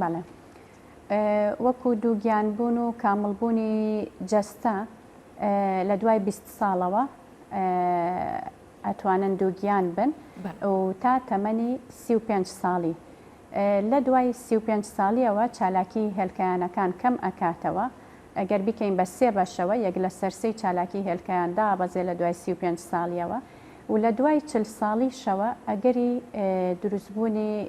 [SPEAKER 4] بەڵێ وەکو دووگیان بوون و کامڵبوونی جەستە لە دوای 20 ساڵەوە ئەتوانن دووگیان بن و تا تەمەنی 35 ساڵی لە دوای 35 ساڵیەوە چالاکی هێلکەیانەکان کەم ئەکاتەوە گەر بیکەین بە سێ بەشەوە یەک لەسەر سێی چالاکی هێلکەیان دابەزێ لە دوای 35 ساڵیەوە و لە دوای 40 ساڵیشەوە ئەگەری دروستبوونی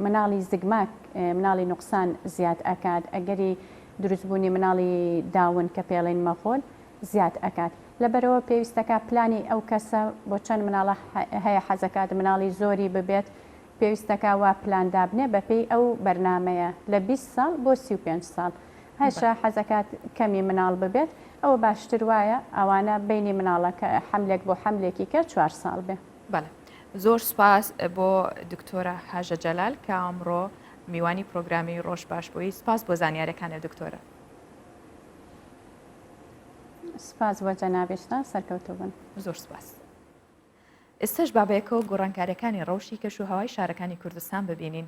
[SPEAKER 4] مناڵی زگماک مناڵی نوقسان زیاد ئەکات ئەگەری دروستبوونی مناڵی داون کە پێڵین مەغۆل زیاد ئەکات لەبەرئەوە پێویستەکا پلانی ئەو کەسە بۆ چەند مناڵە هەیە حەزەکات مناڵی زۆری ببێت پێویستەکا وا پلان دابنێ بەپێی ئەو بەرنامەیە لە 20 ساڵ بۆ 35 ساڵ هەشە حەزەکات کەمی مناڵ ببێت ئەوە باشتر وایە ئەوانە بینی مناڵەکە حەملێک بۆ حەملێکی کە چوار ساڵ بێ.
[SPEAKER 1] بەڵێ زۆر سوپاس بۆ دکتۆرە هاژە جەلال کە ئەمڕۆ میوانی پرۆگرامی ڕۆژ باش بووی سوپاس بۆ زانیارەکانت دکتۆرە.
[SPEAKER 4] سپاس بۆ جەنابیشتان سەرکەوتوو بن.
[SPEAKER 1] زۆر سپاس. ئێستاش با بەیەکەوە گۆڕانکاریەکانی ڕەوشی کەش و هەوای شارەکانی کوردستان ببینین.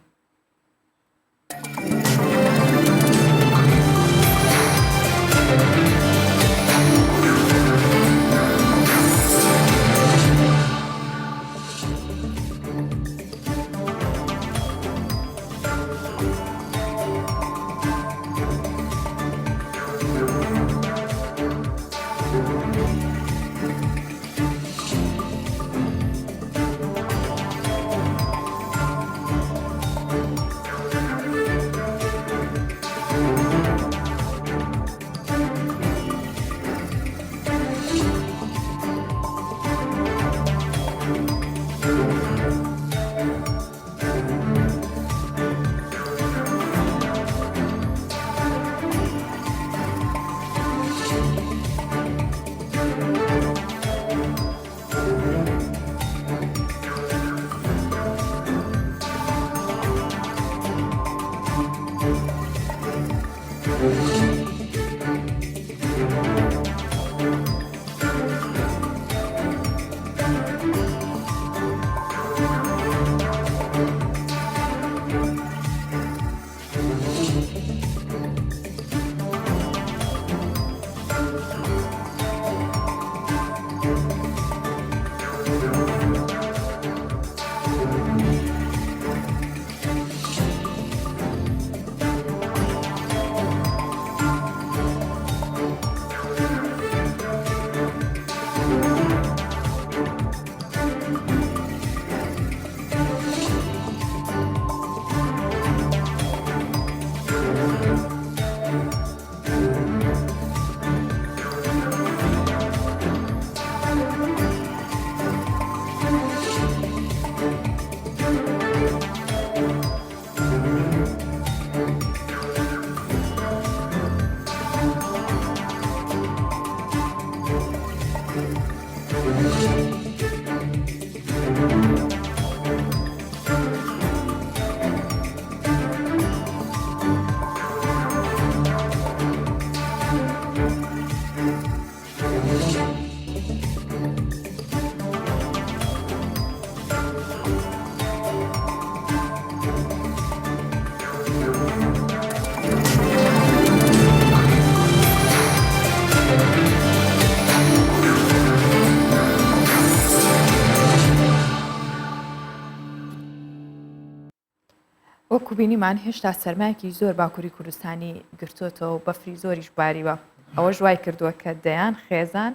[SPEAKER 1] وەکو بینیمان هێشتا سەرمایەکی زۆر باکووری کوردستانی گرتووەتەوە و بەفری زۆریش باریوە ئەوەش وای کردووە کە دەیان خێزان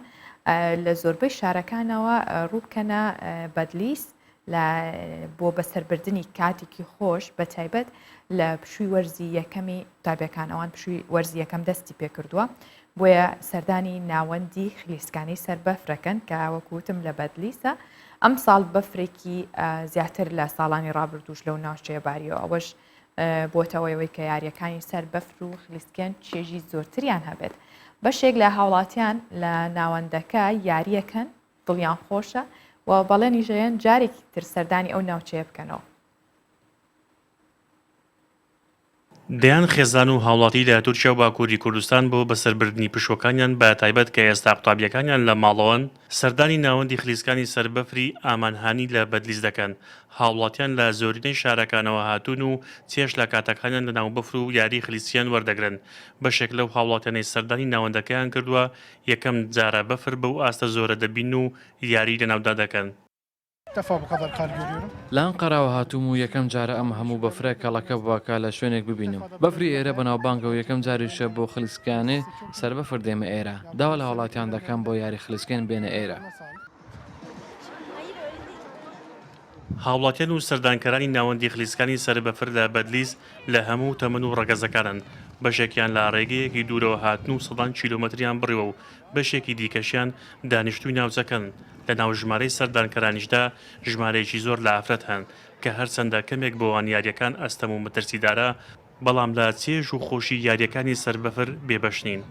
[SPEAKER 1] لە زۆربەی شارەکانەوە ڕووبکەنە بەدلیس لە بۆ بەسەربردنی کاتێکی خۆش بە تایبەت لە پشووی وەرزی یەکەمی قوتابیەکان ئەوان پشووی وەرزی یەکەم دەستی پێکردووە بۆیە سەردانی ناوەندی خلیسکانی سەر بەفرەکەن کە وەکوتم لە بەدلیسە ئەم ساڵ بەفرێکی زیاتر لە ساڵانی ڕابردووش لەو ناوچەیە باریەوە ئەوەش بۆتەوەیەوەی کە یاریەکانی سەر بەفر و خلیسکێن چێژی زۆرتریان هەبێت بەشێک لە هاوڵاتیان لە ناوەندەکە یاریەکەن دڵیان خۆشە و بەڵێنیش ئەیەن جارێکی تر سەردانی ئەو ناوچەیە بکەنەوە.
[SPEAKER 5] دەیان خێزان و هاوڵاتی لە تورکیا و باکووری کوردستان بۆ بەسەربردنی پشووەکانیان بە تایبەت کە ئێستا قوتابییەکانیان لە ماڵەوەن، سەردانی ناوەندی خلیسکانی سەر بەفری ئامانهانی لە بەدلیس دەکەن. هاوڵاتیان لە زۆرینەی شارەکانەوە هاتوون و چێژ لە کاتەکانیان لەناو بەفر و یاری خلیسکێن وەردەگرن. بەشێک لەو هاوڵاتیانەی سەردانی ناوەندەکەیان کردووە یەکەم جارە بەفر بەو ئاستە زۆرە دەبین و یاری لەناودا دەکەن.
[SPEAKER 6] لە ئەنقەرەوە هاتووم و یەکەم جارە ئەم هەموو بەفرە کەڵەکە بووە کە لە شوێنێک ببینم. بەفری ئێرە بەناوبانگە و یەکەم جاریشە بۆ خلیسکانێ سەر بەفر دێمە ئێرە. داوا لە هاوڵاتیان دەکەم بۆ یاری خلیسکێن بێنە ئێرە.
[SPEAKER 5] هاوڵاتیان و سەردانکەرانی ناوەندی خلیسکانی سەر بەفر لە بەدلیس لە هەموو تەمەن و ڕەگەزەکانن، بەشێکیان لە ڕێگەیەکی دوورەوە هاتن و سەدان کیلۆمەتریان بڕیوە و بەشێکی دیکەشیان دانیشتووی ناوچەکەن، لەناو ژمارەی سەردانکەرانیشدا ژمارەیەکی زۆر لە ئافرەت هەن، کە هەرچەندە کەمێک بۆوان یارییەکان ئەستەم و مەترسیدارە، بەڵام لە چێژ و خۆشی یارییەکانی سەر بەفر بێبەش نین.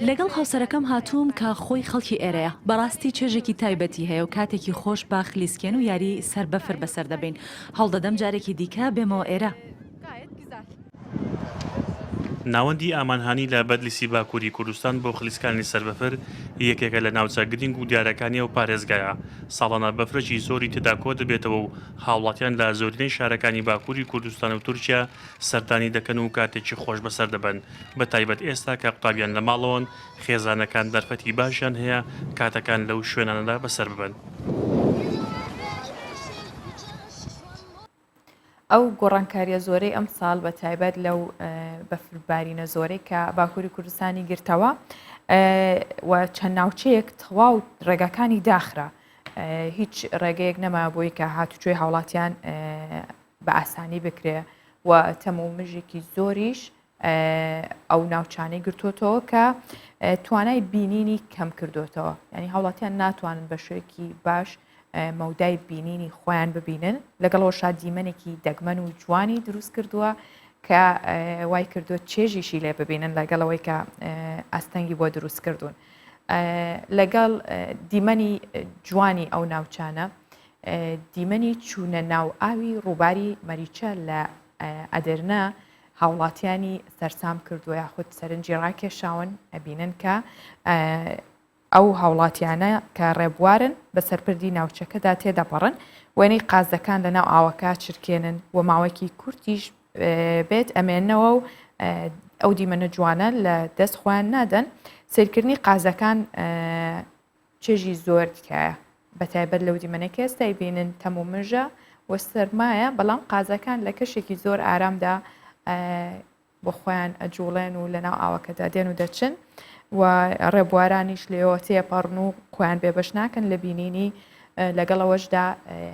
[SPEAKER 7] لەگەڵ هاوسەرەکەم هاتووم کە خۆی خەڵکی ئێرەیە. بەڕاستی چێژێکی تایبەتی هەیە و کاتێکی خۆش بە خلیسکێن و یاری سەر بەفر بەسەر دەبەین. هەوڵدەدەم جارێکی دیکە بێمەوە ئێرە.
[SPEAKER 5] ناوەندی ئامانهانی لە بەدلیسی باکووری کوردستان بۆ خلیسکانی سەر بەفر یەکێکە لە ناوچە گرینگ و دیارەکانی ئەو پارێزگایە، ساڵانە بەفرێکی زۆری تێدا کۆدەبێتەوە و هاوڵاتیان لە زۆرینەی شارەکانی باکووری کوردستان و تورکیا سەردانی دەکەن و کاتێکی خۆش بەسەر دەبەن، بەتایبەت ئێستا کە قوتابیان لە ماڵەوەن، خێزانەکان دەرفەتی باشیان هەیە کاتەکان لەو شوێنانەدا بەسەر ببەن.
[SPEAKER 1] ئەو گۆڕانکاریە زۆرەی ئەمساڵ بە تایبەت لەو بەفربارینە زۆرەی کە باکووری کوردستانی گرتەوە و چەند ناوچەیەک تەواو ڕێگاکانی داخرا هیچ ڕێگەیەک نەما بۆی کە هاتوچۆی هاوڵاتیان بە ئاسانی بکرێ و تەم و مژێکی زۆریش ئەو ناوچانەی گرتوتەوە کە توانای بینینی کەم کردوتەوە ینی هاوڵاتیان ناتوانن بە شوێکی باش مەودای بینینی خۆیان ببینن لەگەڵەوەشا دیمەنێکی دەگمەن و جوانی دروست کردووە کە وای کردووە چێژیشی لێ ببینن لەگەڵەوەی کە ئاستەنگی بۆ دروست کردوون لەگەڵ دیمەنی جوانی ئەو ناوچانە دیمەنی چوونە ناو ئاوی ڕووباری مەریچە لە ئەدرنە. هاوڵاتیانی سەرسام کردووە یاخود سەرنجی ڕاکێشاون ئەبینن کە ئەو هاوڵاتیانە کە ڕێبوارن بەسەر پردی ناوچەکەدا تێدەپەڕن، وێنەی قازەکان لەناو ئاوەکە چرکێنن و ماوەیەکی کورتیش بێت ئەمێنەوە و ئەو دیمەنە جوانە لە دەست خۆیان نادەن. سەیرکردنی قازەکان چێژی زۆر تیایە، بەتایبەت لەو دیمەنەی کە ئێستا ئەیبینن تەم و مژە و سەرمایە، بەڵام قازەکان لە کەشێکی زۆر ئارامدا بۆ خۆیان ئەجوڵێن و لەناو ئاوەکەدا دێن و دەچن و ڕێبوارانیش لێەوە تێپەڕن و خۆیان بێبەش ناکەن لە بینینی لەگەڵ ئەوەشدا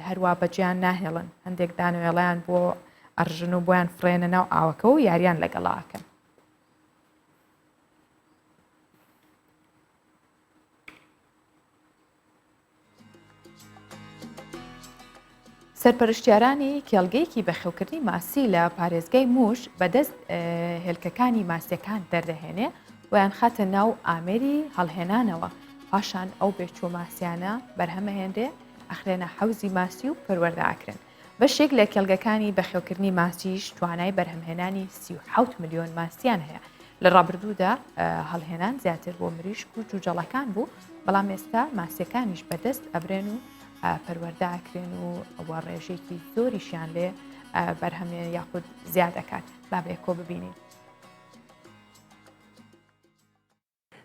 [SPEAKER 1] هەروا بەجیان ناهێڵن هەندێک دانەوێڵیان بۆ ئەڕژن و بۆیان فڕێنە ناو ئاوەکە و یاریان لەگەڵاکەن. سەرپەرشتیارانی کێڵگەیەکی بەخێوکردنی ماسی لە پارێزگای موش بەدەست هێلکەکانی ماسیەکان دەردەهێنێ و یانخاتە ناو ئامێری هەڵهێنانەوە پاشان ئەو بێچوە ماسیانە بەرهەمەهێنرێ ئەخرێنە حەوزی ماسی و پەروەردە ئەکرێن. بەشێک لە کێڵگەکانی بەخێوکردنی ماسیش توانای بەرهەمهێنانی 37 ملیۆن ماسیان هەیە. لە ڕابردوودا هەڵهێنان زیاتر بۆ مریشک و جوجەڵەکان بوو، بەڵام ئێستا ماسیەکانیش بەدەست ئەبرێن و پەروەردە ئەکرێن و وە ڕێژەیەکی زۆریشیان لێ بەرهەمێ یاخود زیاد ئەکات. با بەیەکەوە ببینین.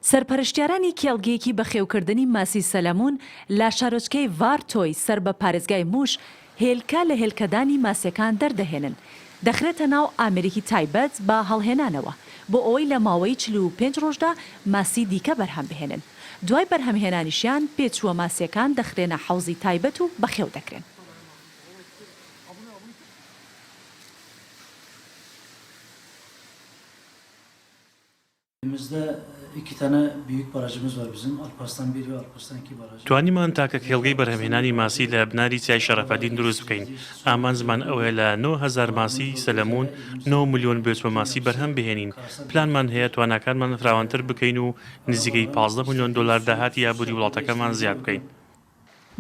[SPEAKER 7] سەرپەرشتیارانی کێڵگەیەکی بەخێوکردنی ماسی سەلەمون لە شارۆچکەی ڤارتۆی سەر بە پارێزگای موش، هێلکە لە هێلکەدانی ماسیەکان دەردەهێنن، دەخرێتە ناو ئامێرێکی تایبەت بە هەڵهێنانەوە، بۆ ئەوەی لە ماوەی 45 ڕۆژدا ماسی دیکە بەرهەم بهێنن، دوای بەرهەمهێنانیشیان بێچووە ماسیەکان دەخرێنە حەوزی تایبەت و بەخێو دەکرێن.
[SPEAKER 5] توانیمان تاکە کێڵگەی بەرهەمهێنانی ماسی لە بناری چیای شەرەفەدین دروست بکەین، ئامانجمان ئەوەیە لە 9000 ماسیی سەلەموون نۆ ملیۆن بێچوە ماسی بەرهەم بهێنین، پلانمان هەیە تواناکانمان فراوانتر بکەین و نزیکەی 15 ملیۆن دۆلار داهاتی ئابووری وڵاتەکەمان زیاد بکەین.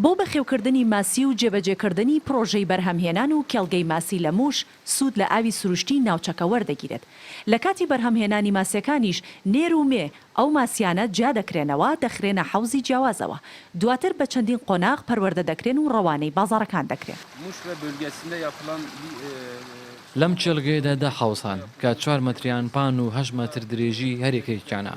[SPEAKER 7] بۆ بەخێوکردنی ماسی و جێبەجێکردنی پڕۆژەی بەرهەمهێنان و کێڵگەی ماسی لە مووش سوود لە ئاوی سروشتی ناوچەکە وەردەگیرێت. لە کاتی بەرهەمهێنانی ماسیەکانیش نێر و مێ ئەو ماسیانە جیا دەکرێنەوە دەخرێنە حەوزی جیاوازەوە. دواتر بە چەندین قۆناغ پەروەردە دەکرێن و ڕەوانەی بازاڕەکان دەکرێن.
[SPEAKER 6] لەم کێڵگەیەدا دە حەوز هەن کە چوار مەتریان پان و هەشت مەتر درێژی هەریەکێکیانە.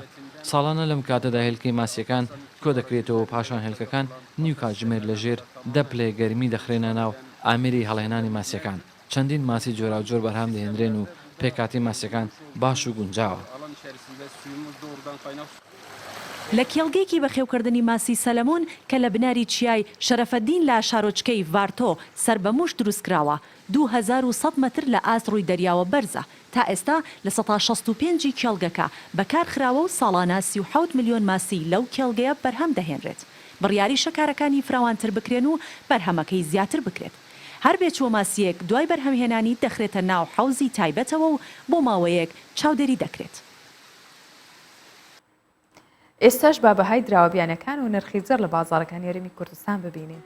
[SPEAKER 6] ساڵانە لەم کاتەدا هێلکەی ماسییەکان کۆدەکرێتەوە و پاشان هێلکەکان نیو کاتژمێر لە ژێر دە پلەی گەرمی دەخرێنە ناو ئامێری هەڵهێنانی ماسییەکان. چەندین ماسی جۆراوجۆر بەرهەم دەهێنرێن و پێکهاتەی ماسییەکان باش و گونجاوە.
[SPEAKER 7] لە کێڵگەیەکی بەخێوکردنی ماسی سەلەمۆن کە لە بناری چیای شەرەفەدین لە شارۆچکەی ڤارتۆ سەر بە موش دروستکراوە، 2100 مەتر لە ئاست ڕووی دەریاوە بەرزە، تا ئێستا 65% ی کێڵگەکە بەکار خراوە و ساڵانە 37 ملیۆن ماسی لەو کێڵگەیە بەرهەم دەهێنرێت. بڕیاریشە کارەکانی فراوانتر بکرێن و بەرهەمەکەی زیاتر بکرێت. هەر بێچووە ماسییەک دوای بەرهەمهێنانی دەخرێتە ناو حەوزی تایبەتەوە و بۆ ماوەیەک چاودێری دەکرێت.
[SPEAKER 1] ئێستاش با بەهای دراوە بیانەکان و نرخی زێڕ لە بازاڕەکانی هەرێمی کوردستان ببینین.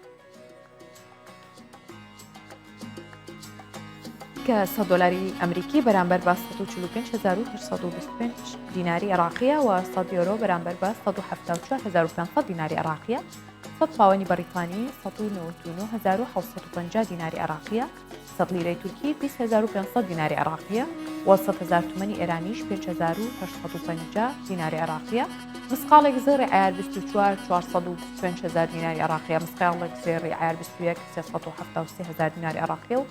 [SPEAKER 1] کە 100 دلاری ئەمریکی بەرامبەر بە 145825 دیناری عێراقیە و 100 یۆرۆ بەرامبەر بە 174500 دیناری عێراقیە 100 پاوەنی بەریتانی 199750 دیناری عێراقیە 100 لیرەی تورکی 20500 دیناری عێراقیە و 100 هەزار تومەنی ئێرانیش 5850 دیناری عێراقیە مسقاڵێک زێڕی عیار 24 425 هەزار دیناری عێراقیە مسقاڵێک زێڕی عیار 21 373 هەزار دیناری عێراقیە و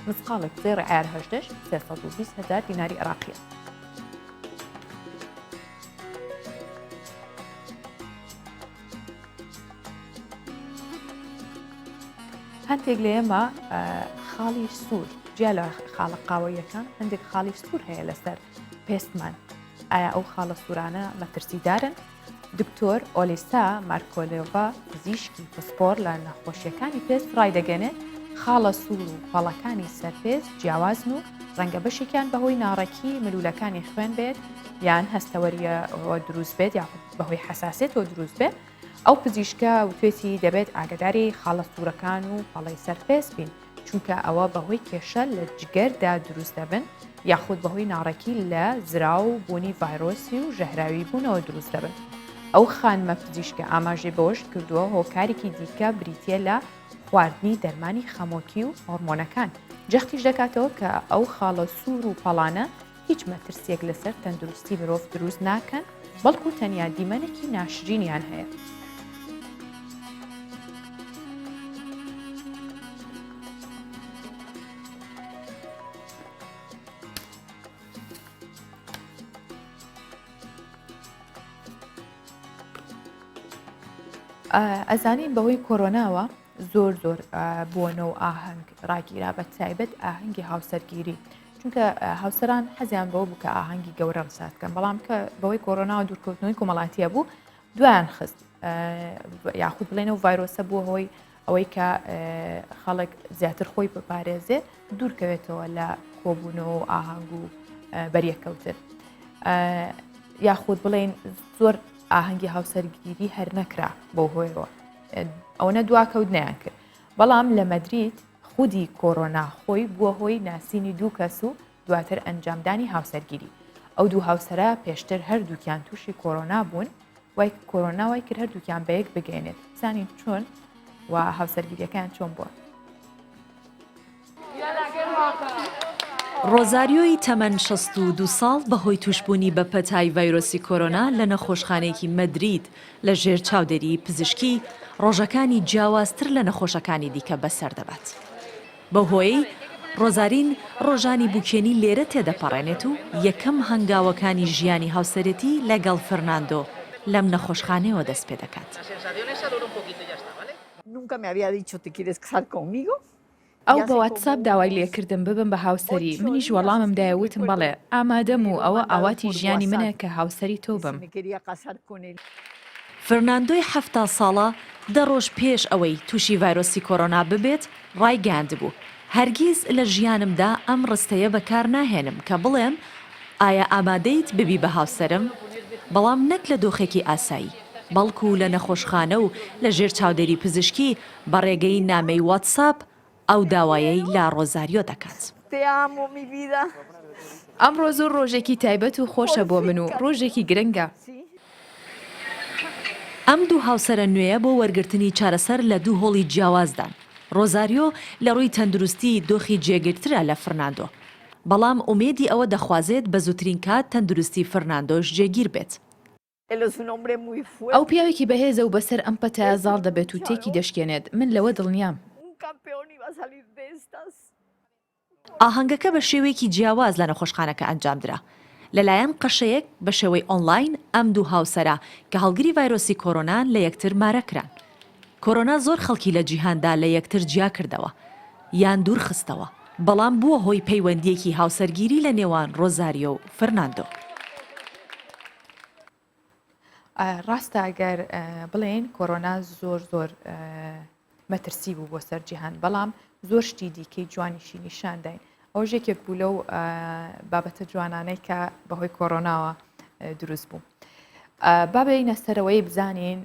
[SPEAKER 1] مسقاڵێک زێڕی عیار 18 320 هەزار دیناری عێراقیە. هەندێک لە ئێمە خاڵی سوور جیا لە خاڵە قاوەیەکان هەندێک خاڵی سوور هەیە لەسەر پێستمان ئایا ئەو خاڵە سوورانە مەترسیدارن؟ دکتۆر ئۆلیسا مارکۆلێڤا پزیشکی پسپۆر لە نەخۆشیەکانی پێست ڕایدەگەێنێت خاڵە سوور و پەڵەکانی سەرپێست جیاوازن و ڕەنگە بەشێکیان بەهۆی ناڕێکی ملولەکانی خوێن بێت یان هەستەوەریەوە دروست بێت یاخود بەهۆی حەساسێتەوە دروست بێت ئەو پزیشکە وتوێتی دەبێت ئاگداری خاڵە سوورەکان و پەڵەی سەر پێست بین. چونکە ئەوە بەهۆی کێشە لە جگەردا دروست دەبن یاخود بەهۆی ناڕێکی لە زراو و بوونی ڤایرۆسی و ژەهراوی بوونەوە دروست دەبن. ئەو خانمە پزیشکە ئاماژەی بەوەش کردووە، هۆکارێکی دیکە بریتییە لە خواردنی دەرمانی خەمۆکی و هۆرمۆنەکان، جەختیش دەکاتەوە کە ئەو خاڵە سوور و پەڵانە هیچ مەترسییەک لەسەر تەندروستی مرۆڤ دروست ناکەن، بەڵکو تەنیا دیمەنێکی ناشرینیان هەیە. ئەزانین بەهۆی کۆرۆناوە زۆر زۆر بۆنە و ئاهەنگ ڕاگیرا بە تایبەت ئاهەنگی هاوسەرگیری چونکە هاوسەران حەزیان بەوە بوو کە ئاهەنگی گەورە ساز بکەن بەڵام کە بەوەی کۆرۆناوە دوورکەوتنەوەی کۆمەڵاتیە بوو دوایان خست یاخود بڵێن و ڤایرۆسە بووە هۆی ئەوەی کە خەڵک زیاتر خۆی بپارێزێ دوورکەوێتەوە لە کۆبوونەوە و ئاهەنگ و بەریەکەوتن یاخود بڵێن زۆر ئاهەنگی هاوسەرگیری هەر نەکرا بەو هۆیەوە ئەوەنە دواکەوت نیان کرد بەڵام لە مەدرید خودی کۆرۆنا خۆی بووە هۆی ناسینی دوو کەس و دواتر ئەنجامدانی هاوسەرگیری. ئەو دوو هاوسەرە پێشتر هەردووکیان تووشی کۆرۆنا بوون، وای کۆرۆنا وای کرد هەردووکیان بەیەک بگەینێت. بزانین چۆن و هاوسەرگیریەکەیان چۆن بووە.
[SPEAKER 7] ڕۆزاریۆی تەمەن 62 ساڵ بەهۆی تووشبوونی بە پەتای ڤایرۆسی کۆرۆنا لە نەخۆشخانەیەکی مەدرید لە ژێر چاودێریی پزیشکی، ڕۆژەکانی جیاوازتر لە نەخۆشەکانی دیکە بەسەر دەبات. بەو هۆیەی ڕۆزارین ڕۆژانی بووکێنی لێرە تێدەپەڕێنێت و یەکەم هەنگاوەکانی ژیانی هاوسەرێتی لەگەڵ فرناندۆ لەم نەخۆشخانەیەوە دەست پێدەکات.
[SPEAKER 1] ئەو بە واتساپ داوای لێکردم ببم بە هاوسەری، منیش وەڵامم دایە وتم بەڵێ، ئامادەم و ئەوە ئاواتی ژیانی منە کە هاوسەری تۆ بم.
[SPEAKER 7] فرناندۆی 70 ساڵە دە ڕۆژ پێش ئەوەی تووشی ڤایرۆسی کۆرۆنا ببێت ڕایگەیاندبوو، هەرگیز لە ژیانمدا ئەم ڕستەیە بەکارناهێنم کە بڵێم ئایا ئامادەیت ببی بە هاوسەرم؟ بەڵام نەک لە دۆخێکی ئاسایی، بەڵکو لە نەخۆشخانە و لە ژێر چاودێری پزیشکی بە ڕێگەی نامەی واتساپ ئەو داوایەی لە ڕۆزاریۆ دەکات.
[SPEAKER 1] ئەمڕۆ زۆر ڕۆژێکی تایبەت و خۆشە بۆ من و ڕۆژێکی گرنگە.
[SPEAKER 7] ئەم دوو هاوسەرە نوێیە بۆ وەرگرتنی چارەسەر لە دوو هۆڵی جیاوازدان. ڕۆزاریۆ لە ڕووی تەندروستی دۆخی جێگیرترە لە فرناندۆ. بەڵام ئومێدی ئەوە دەخوازێت بە زووترین کات تەندروستی فرناندۆش جێگیر بێت.
[SPEAKER 1] ئەو پیاوێکی بەهێزە و بەسەر ئەم پەتایە زاڵ دەبێت و تێکی دەشکێنێت، من لەوە دڵنیام.
[SPEAKER 7] ئاهەنگەکە بە شێوەیەکی جیاواز لە نەخۆشخانەکە ئەنجامدرا. لەلایەن قەشەیەک بە شێوەی ئۆنلاین ئەم دوو هاوسەرە کە هەڵگری ڤایرۆسی کۆرۆنان لە یەکتر مارە کران. کۆرۆنا زۆر خەڵکی لە جیهاندا لە یەکتر جیاکردەوە یان دوورخستەوە، بەڵام بووە هۆی پەیوەندییەکی هاوسەرگیری لە نێوان ڕۆزاریۆ و فرناندۆ.
[SPEAKER 1] ڕاستە ئەگەر بڵێین کۆرۆنا زۆر زۆر مەترسی بوو بۆ سەر جیهان بەڵام زۆر شتی دیکەی جوانیشی نیشانداین ئەوەش یەکێک بوو لەو بابەتە جوانانەی کە بەهۆی کۆرۆناوە دروست بوو. با بێینە سەرەوەی بزانین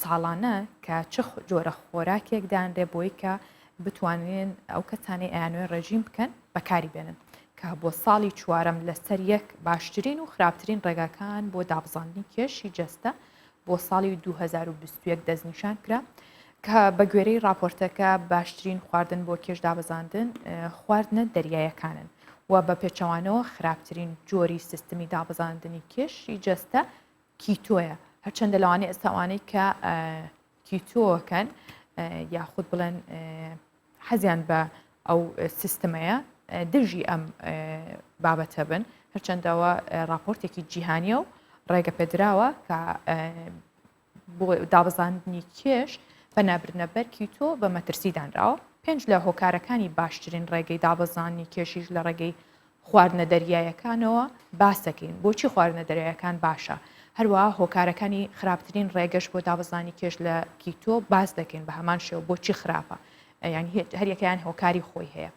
[SPEAKER 1] ساڵانە کە چ جۆرە خۆراکێک دانرێ بۆی کە بتوانین ئەو کەسانەی ئەیانوێ ڕێژیم بکەن بەکاری بێنن کە بۆ ساڵی چوارەم لەسەر یەک باشترین و خراپترین ڕێگاکان بۆ دابزاندنی کێشی جەستە بۆ ساڵی 2021 دەستنیشان کرا کە بە گوێرەی راپۆرتەکە باشترین خواردن بۆ کێش دابەزاندن خواردنە دەریایەکانن و بە پێچەوانەوە خراپترین جۆری سیستمی دابەزاندنی کێشی جەستە کیتۆیە هەرچەندە لەوانەیە ئێستا ئەوانەی کە کیتۆکەن یاخود بڵێن حەزیان بە ئەو سیستمەیە دژی ئەم بابەتە بن هەرچەندەوە راپۆرتێکی جیهانیە و ڕێگە پێدراوە کە بۆ دابەزاندنی کێش بە نابردنە بەر کیتۆ بە مەترسی دانراوە پێنج لە هۆکارەکانی باشترین ڕێگەی دابەزاندنی کێشیش لە ڕێگەی خواردنە دەریایەکانەوە باس دەکەین بۆچی خواردنە دەریایەکان باشە هەروەها هۆکارەکانی خراپترین ڕێگەش بۆ دابەزانی کێش لە کیتۆ باس دەکەین بە هەمان شێوە بۆچی خراپە یان هەریەکەیان هۆکاری خۆی هەیە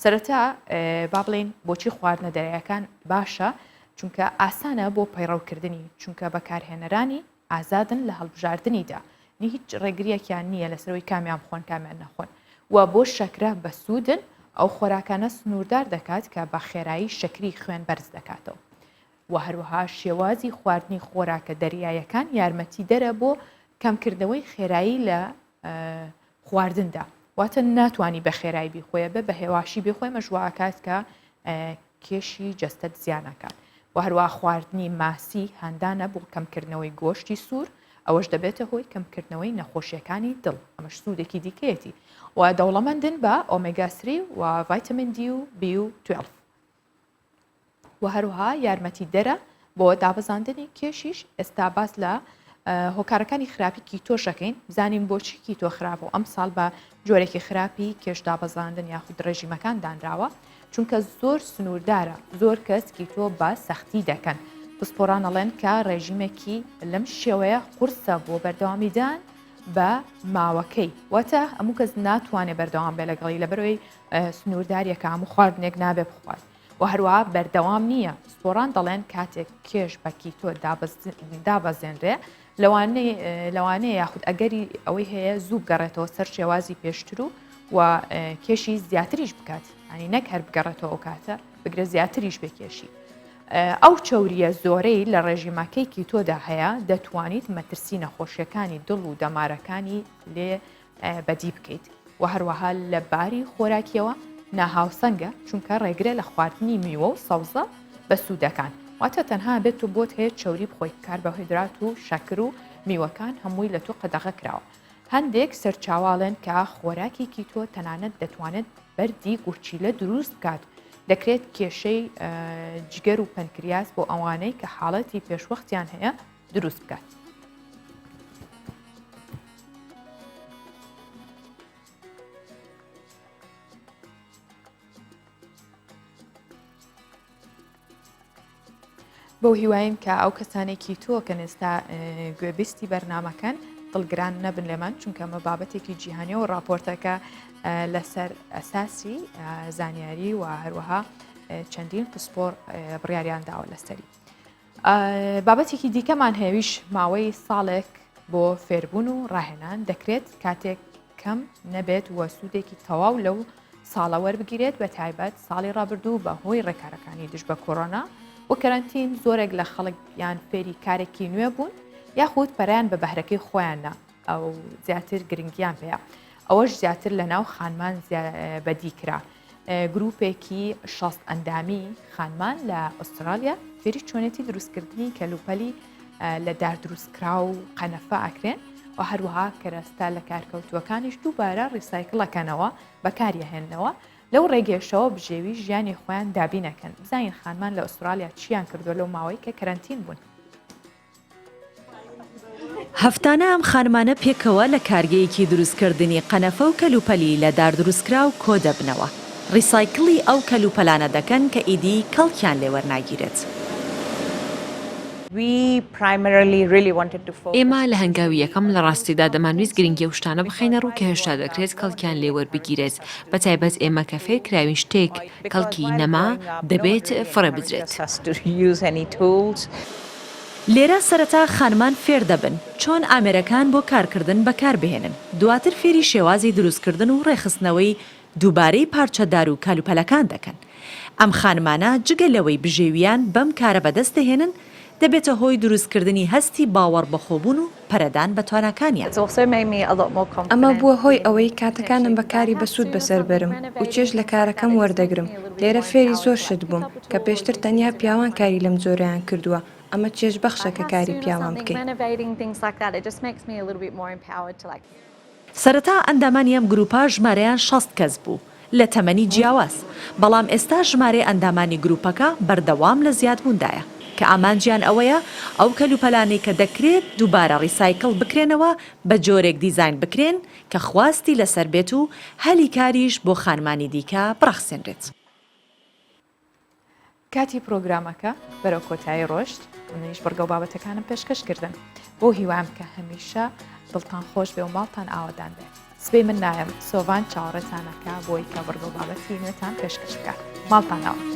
[SPEAKER 1] سەرەتا با بڵێین بۆچی خواردنە دەریایەکان باشە چونکە ئاسانە بۆ پەیڕەوکردنی چونکە بەکارهێنەرانی ئازادن لە هەڵبژاردنیدا نی هیچ ڕێگریەکیان نییە لەسەرەوەی کامیان بخۆن کامیان نەخۆن. و بۆ شەکرە بەسوودن، ئەو خۆراکانە سنووردار دەکات کە بە خێرایی شەکری خوێن بەرز دەکاتەوە. و هەروەها شێوازی خواردنی خۆراکە دەریایەکان یارمەتیدەرە بۆ کەمکردنەوەی خێرایی لە خواردندا واتە ناتوانی بە خێرایی بیخۆیە بە بە هێواشی بخۆی مەش واکات کە کێشی جەستەت زیانەکات و هەروە خواردنی ماسی هەندانە بۆ کەمکردنەوەی گۆشتی سوور ئەوەش دەبێتە هۆی کەمکردنەوەی نەخۆشیەکانی دڵ ئەمەش سوودێکی دیکەیەتی و دەوڵەمەندن بە ئۆمێگا 3 و ڤایتامین دی و بی و 12 و هەروها یارمەتیدەرە بۆ دابەزاندنی کێشیش ئێستا باس لە هۆکارەکانی خراپی کیتۆش ئەکەین بزانین بۆچی کیتۆ خراپە و ئەم ساڵ بە جۆرێکی خراپی کێش دابەزاندن یاخود ڕێژیمەکان دانراوە چونکە زۆر سنووردارە زۆر کەس کیتۆ بە سەختی دەکەن پسپۆران ئەڵێن کە ڕێژیمێکی لەم شێوەیە قورسە بۆ بەردەوامیدان بە ماوەکەی واتە هەموو کەس ناتوانێت بەردەوام بێ لەگەڵی لەبەرەوەی سنوورداریەکە هەموو خواردنێک نابێ بخوات و هەروەها بەردەوام نییە، پسپۆڕان دەڵێن کاتێک کێش بە کیتۆ دابەزێنرێ لەوانەیە یاخود ئەگەری ئەوەی هەیە زوو بگەڕێتەوە سەر شێوازی پێشتر و و کێشی زیاتریش بکات ئەنی نەک هەر بگەڕێتەوە ئەو کاتە بگرە زیاتریش بێکێشی. ئەو چەوریە زۆرەی لە ڕێژیمەکەی کیتۆدا هەیە دەتوانیت مەترسی نەخۆشیەکانی دڵ و دەمارەکانی لێ بەدی بکەیت و هەروەها لە باری خۆراکیەوە ناهاوسەنگە چونکە ڕێگرە لە خواردنی میوە و سەوزە بەسوودەکان واتە تەنها بێت و بۆت هەیە چەوری بخۆیت کاربۆهیدرات و شەکر و میوەکان هەمووی لە تۆ قەدەغە کراوە هەندێک سەرچاوە ئەڵێن کە خۆراکی کیتۆ تەنانەت دەتوانێت بەردی گورچیلە دروست بکات دەکرێت کێشەی جگەر و پەنکریاس بۆ ئەوانەی کە حاڵەتی پێشوەختیان هەیە دروست بکات. بەو هیوایم کە ئەو کەسانێکی تۆ کە ئێستا گوێبیستی بەرنمەکەن دڵگران نەبن لێمان چونکە ئەمە بابەتێکی جیهانی و راپۆرتەکە لەسەر ئەساسی زانیاری و هەروەها چەندین پسپۆر بڕیاریان داوە لەسەری. بابەتێکی دیکەمان هەیەویش ماوەی ساڵێک بۆ فێربوون و ڕاهێنان دەکرێت کاتێک کەم نەبێت و سوودێکی تەواو لەو ساڵە وەربگیرێت بە تایبەت ساڵی ڕابردوو بە هۆی ڕێکارەکانی دژ بە کۆرۆنا و کەرەنتین زۆرێک لە خەڵک یان فێری کارێکی نوێ بوون یاخود پەریان بە بەهرەکەی خۆیان نا ئەو زیاتر گرنگیان پێیە ئەوەش زیاتر لە ناو خانمان بەدی کرا. گروپێکی 60 ئەندامی خانمان لە ئوسترالیا فێری چۆنێتی دروستکردنی کەلوپەلی لە دار دروستکراو و قەنەفە ئەکرێن و هەروەها کەرەستە لە کارکەوتووەکانیش دووبارە recycle ئەکەنەوە بەکاریەهێننەوە لەو ڕێگەیەشەوە بژێوی ژیانی خۆیان دابینەکەن بزانین خانمان لە ئوسترالیا چیان کردووە لەو ماوەی کە کەرەنتین بوون.
[SPEAKER 7] هەفتانە ئەم خانمانە پێکەوە لە کارگەیەکی دروستکردنی قەنەفە و کەلوپەلی لە دار دروستکراو کۆدەبنەوە، recycle ی ئەو کەلوپەلانە دەکەن کە ئیدی کەڵکیان لێ وەرناگیرێت.
[SPEAKER 8] ئێمە لە هەنگاوی یەکەم لە ڕاستیدا دەمانویست گرنگی ئەو شتانە بخەینە ڕوو کە هێشتا دەکرێت کەڵکیان لێ وەربگیرێت، بەتایبەت ئێمە کە فێر کراوین شتێک کەڵکی نەما دەبێت فڕێ بدرێت.
[SPEAKER 7] لێرە سەرەتا خانمان فێر دەبن چۆن ئامێرەکان بۆ کارکردن بەکاربهێنن، دواتر فێری شێوازی دروستکردن و ڕێکخستنەوەی دووبارەی پارچە دار و کەلوپەلەکان دەکەن. ئەم خانمانە جگە لەوەی بژێوییان بەم کارە بەدەست دەهێنن، دەبێتە هۆی دروستکردنی هەستی باوەڕ بەخۆبوون و پەرەدان بە تواناکانیان.
[SPEAKER 9] ئەمە بووە هۆی ئەوەی کاتەکانم بە کاری بەسوود بەسەر بەرم و چێژ لە کارەکەم وەردەگرم، لێرە فێری زۆر شت بووم کە پێشتر تەنیا پیاوان کاری لەم جۆرەیان کردووە، ئەمە چێژبەخشە کە کاری پیاوان بکەیت.
[SPEAKER 7] سەرەتا ئەندامانی ئەم گروپە ژمارەیان 60 کەس بوو لە تەمەنی جیاواز، بەڵام ئێستا ژمارەی ئەندامانی گروپەکە بەردەوام لە زیادبووندایە، کە ئامانجیان ئەوەیە ئەو کەلوپەلانەی کە دەکرێت دووبارە recycle بکرێنەوە بە جۆرێک دیزاین بکرێن کە خواستی لەسەر بێت و هەلی کاریش بۆ خانمانی دیکە بڕەخسێنرێت.
[SPEAKER 1] کاتی پرۆگرامەکە بەرەو کۆتایی ڕۆشت منیش بڕگە و بابەتەکانم پێشکەش کردن بۆ هیوام کە هەمیشە دڵتان خۆش بێ و ماڵتان ئاوەدان بێ سبەی من نایەم سۆڤان چاوەڕێتانەکە بۆی کە بڕگە و بابەتی نوێتان پێشکەش بکات ماڵتان ئاوا.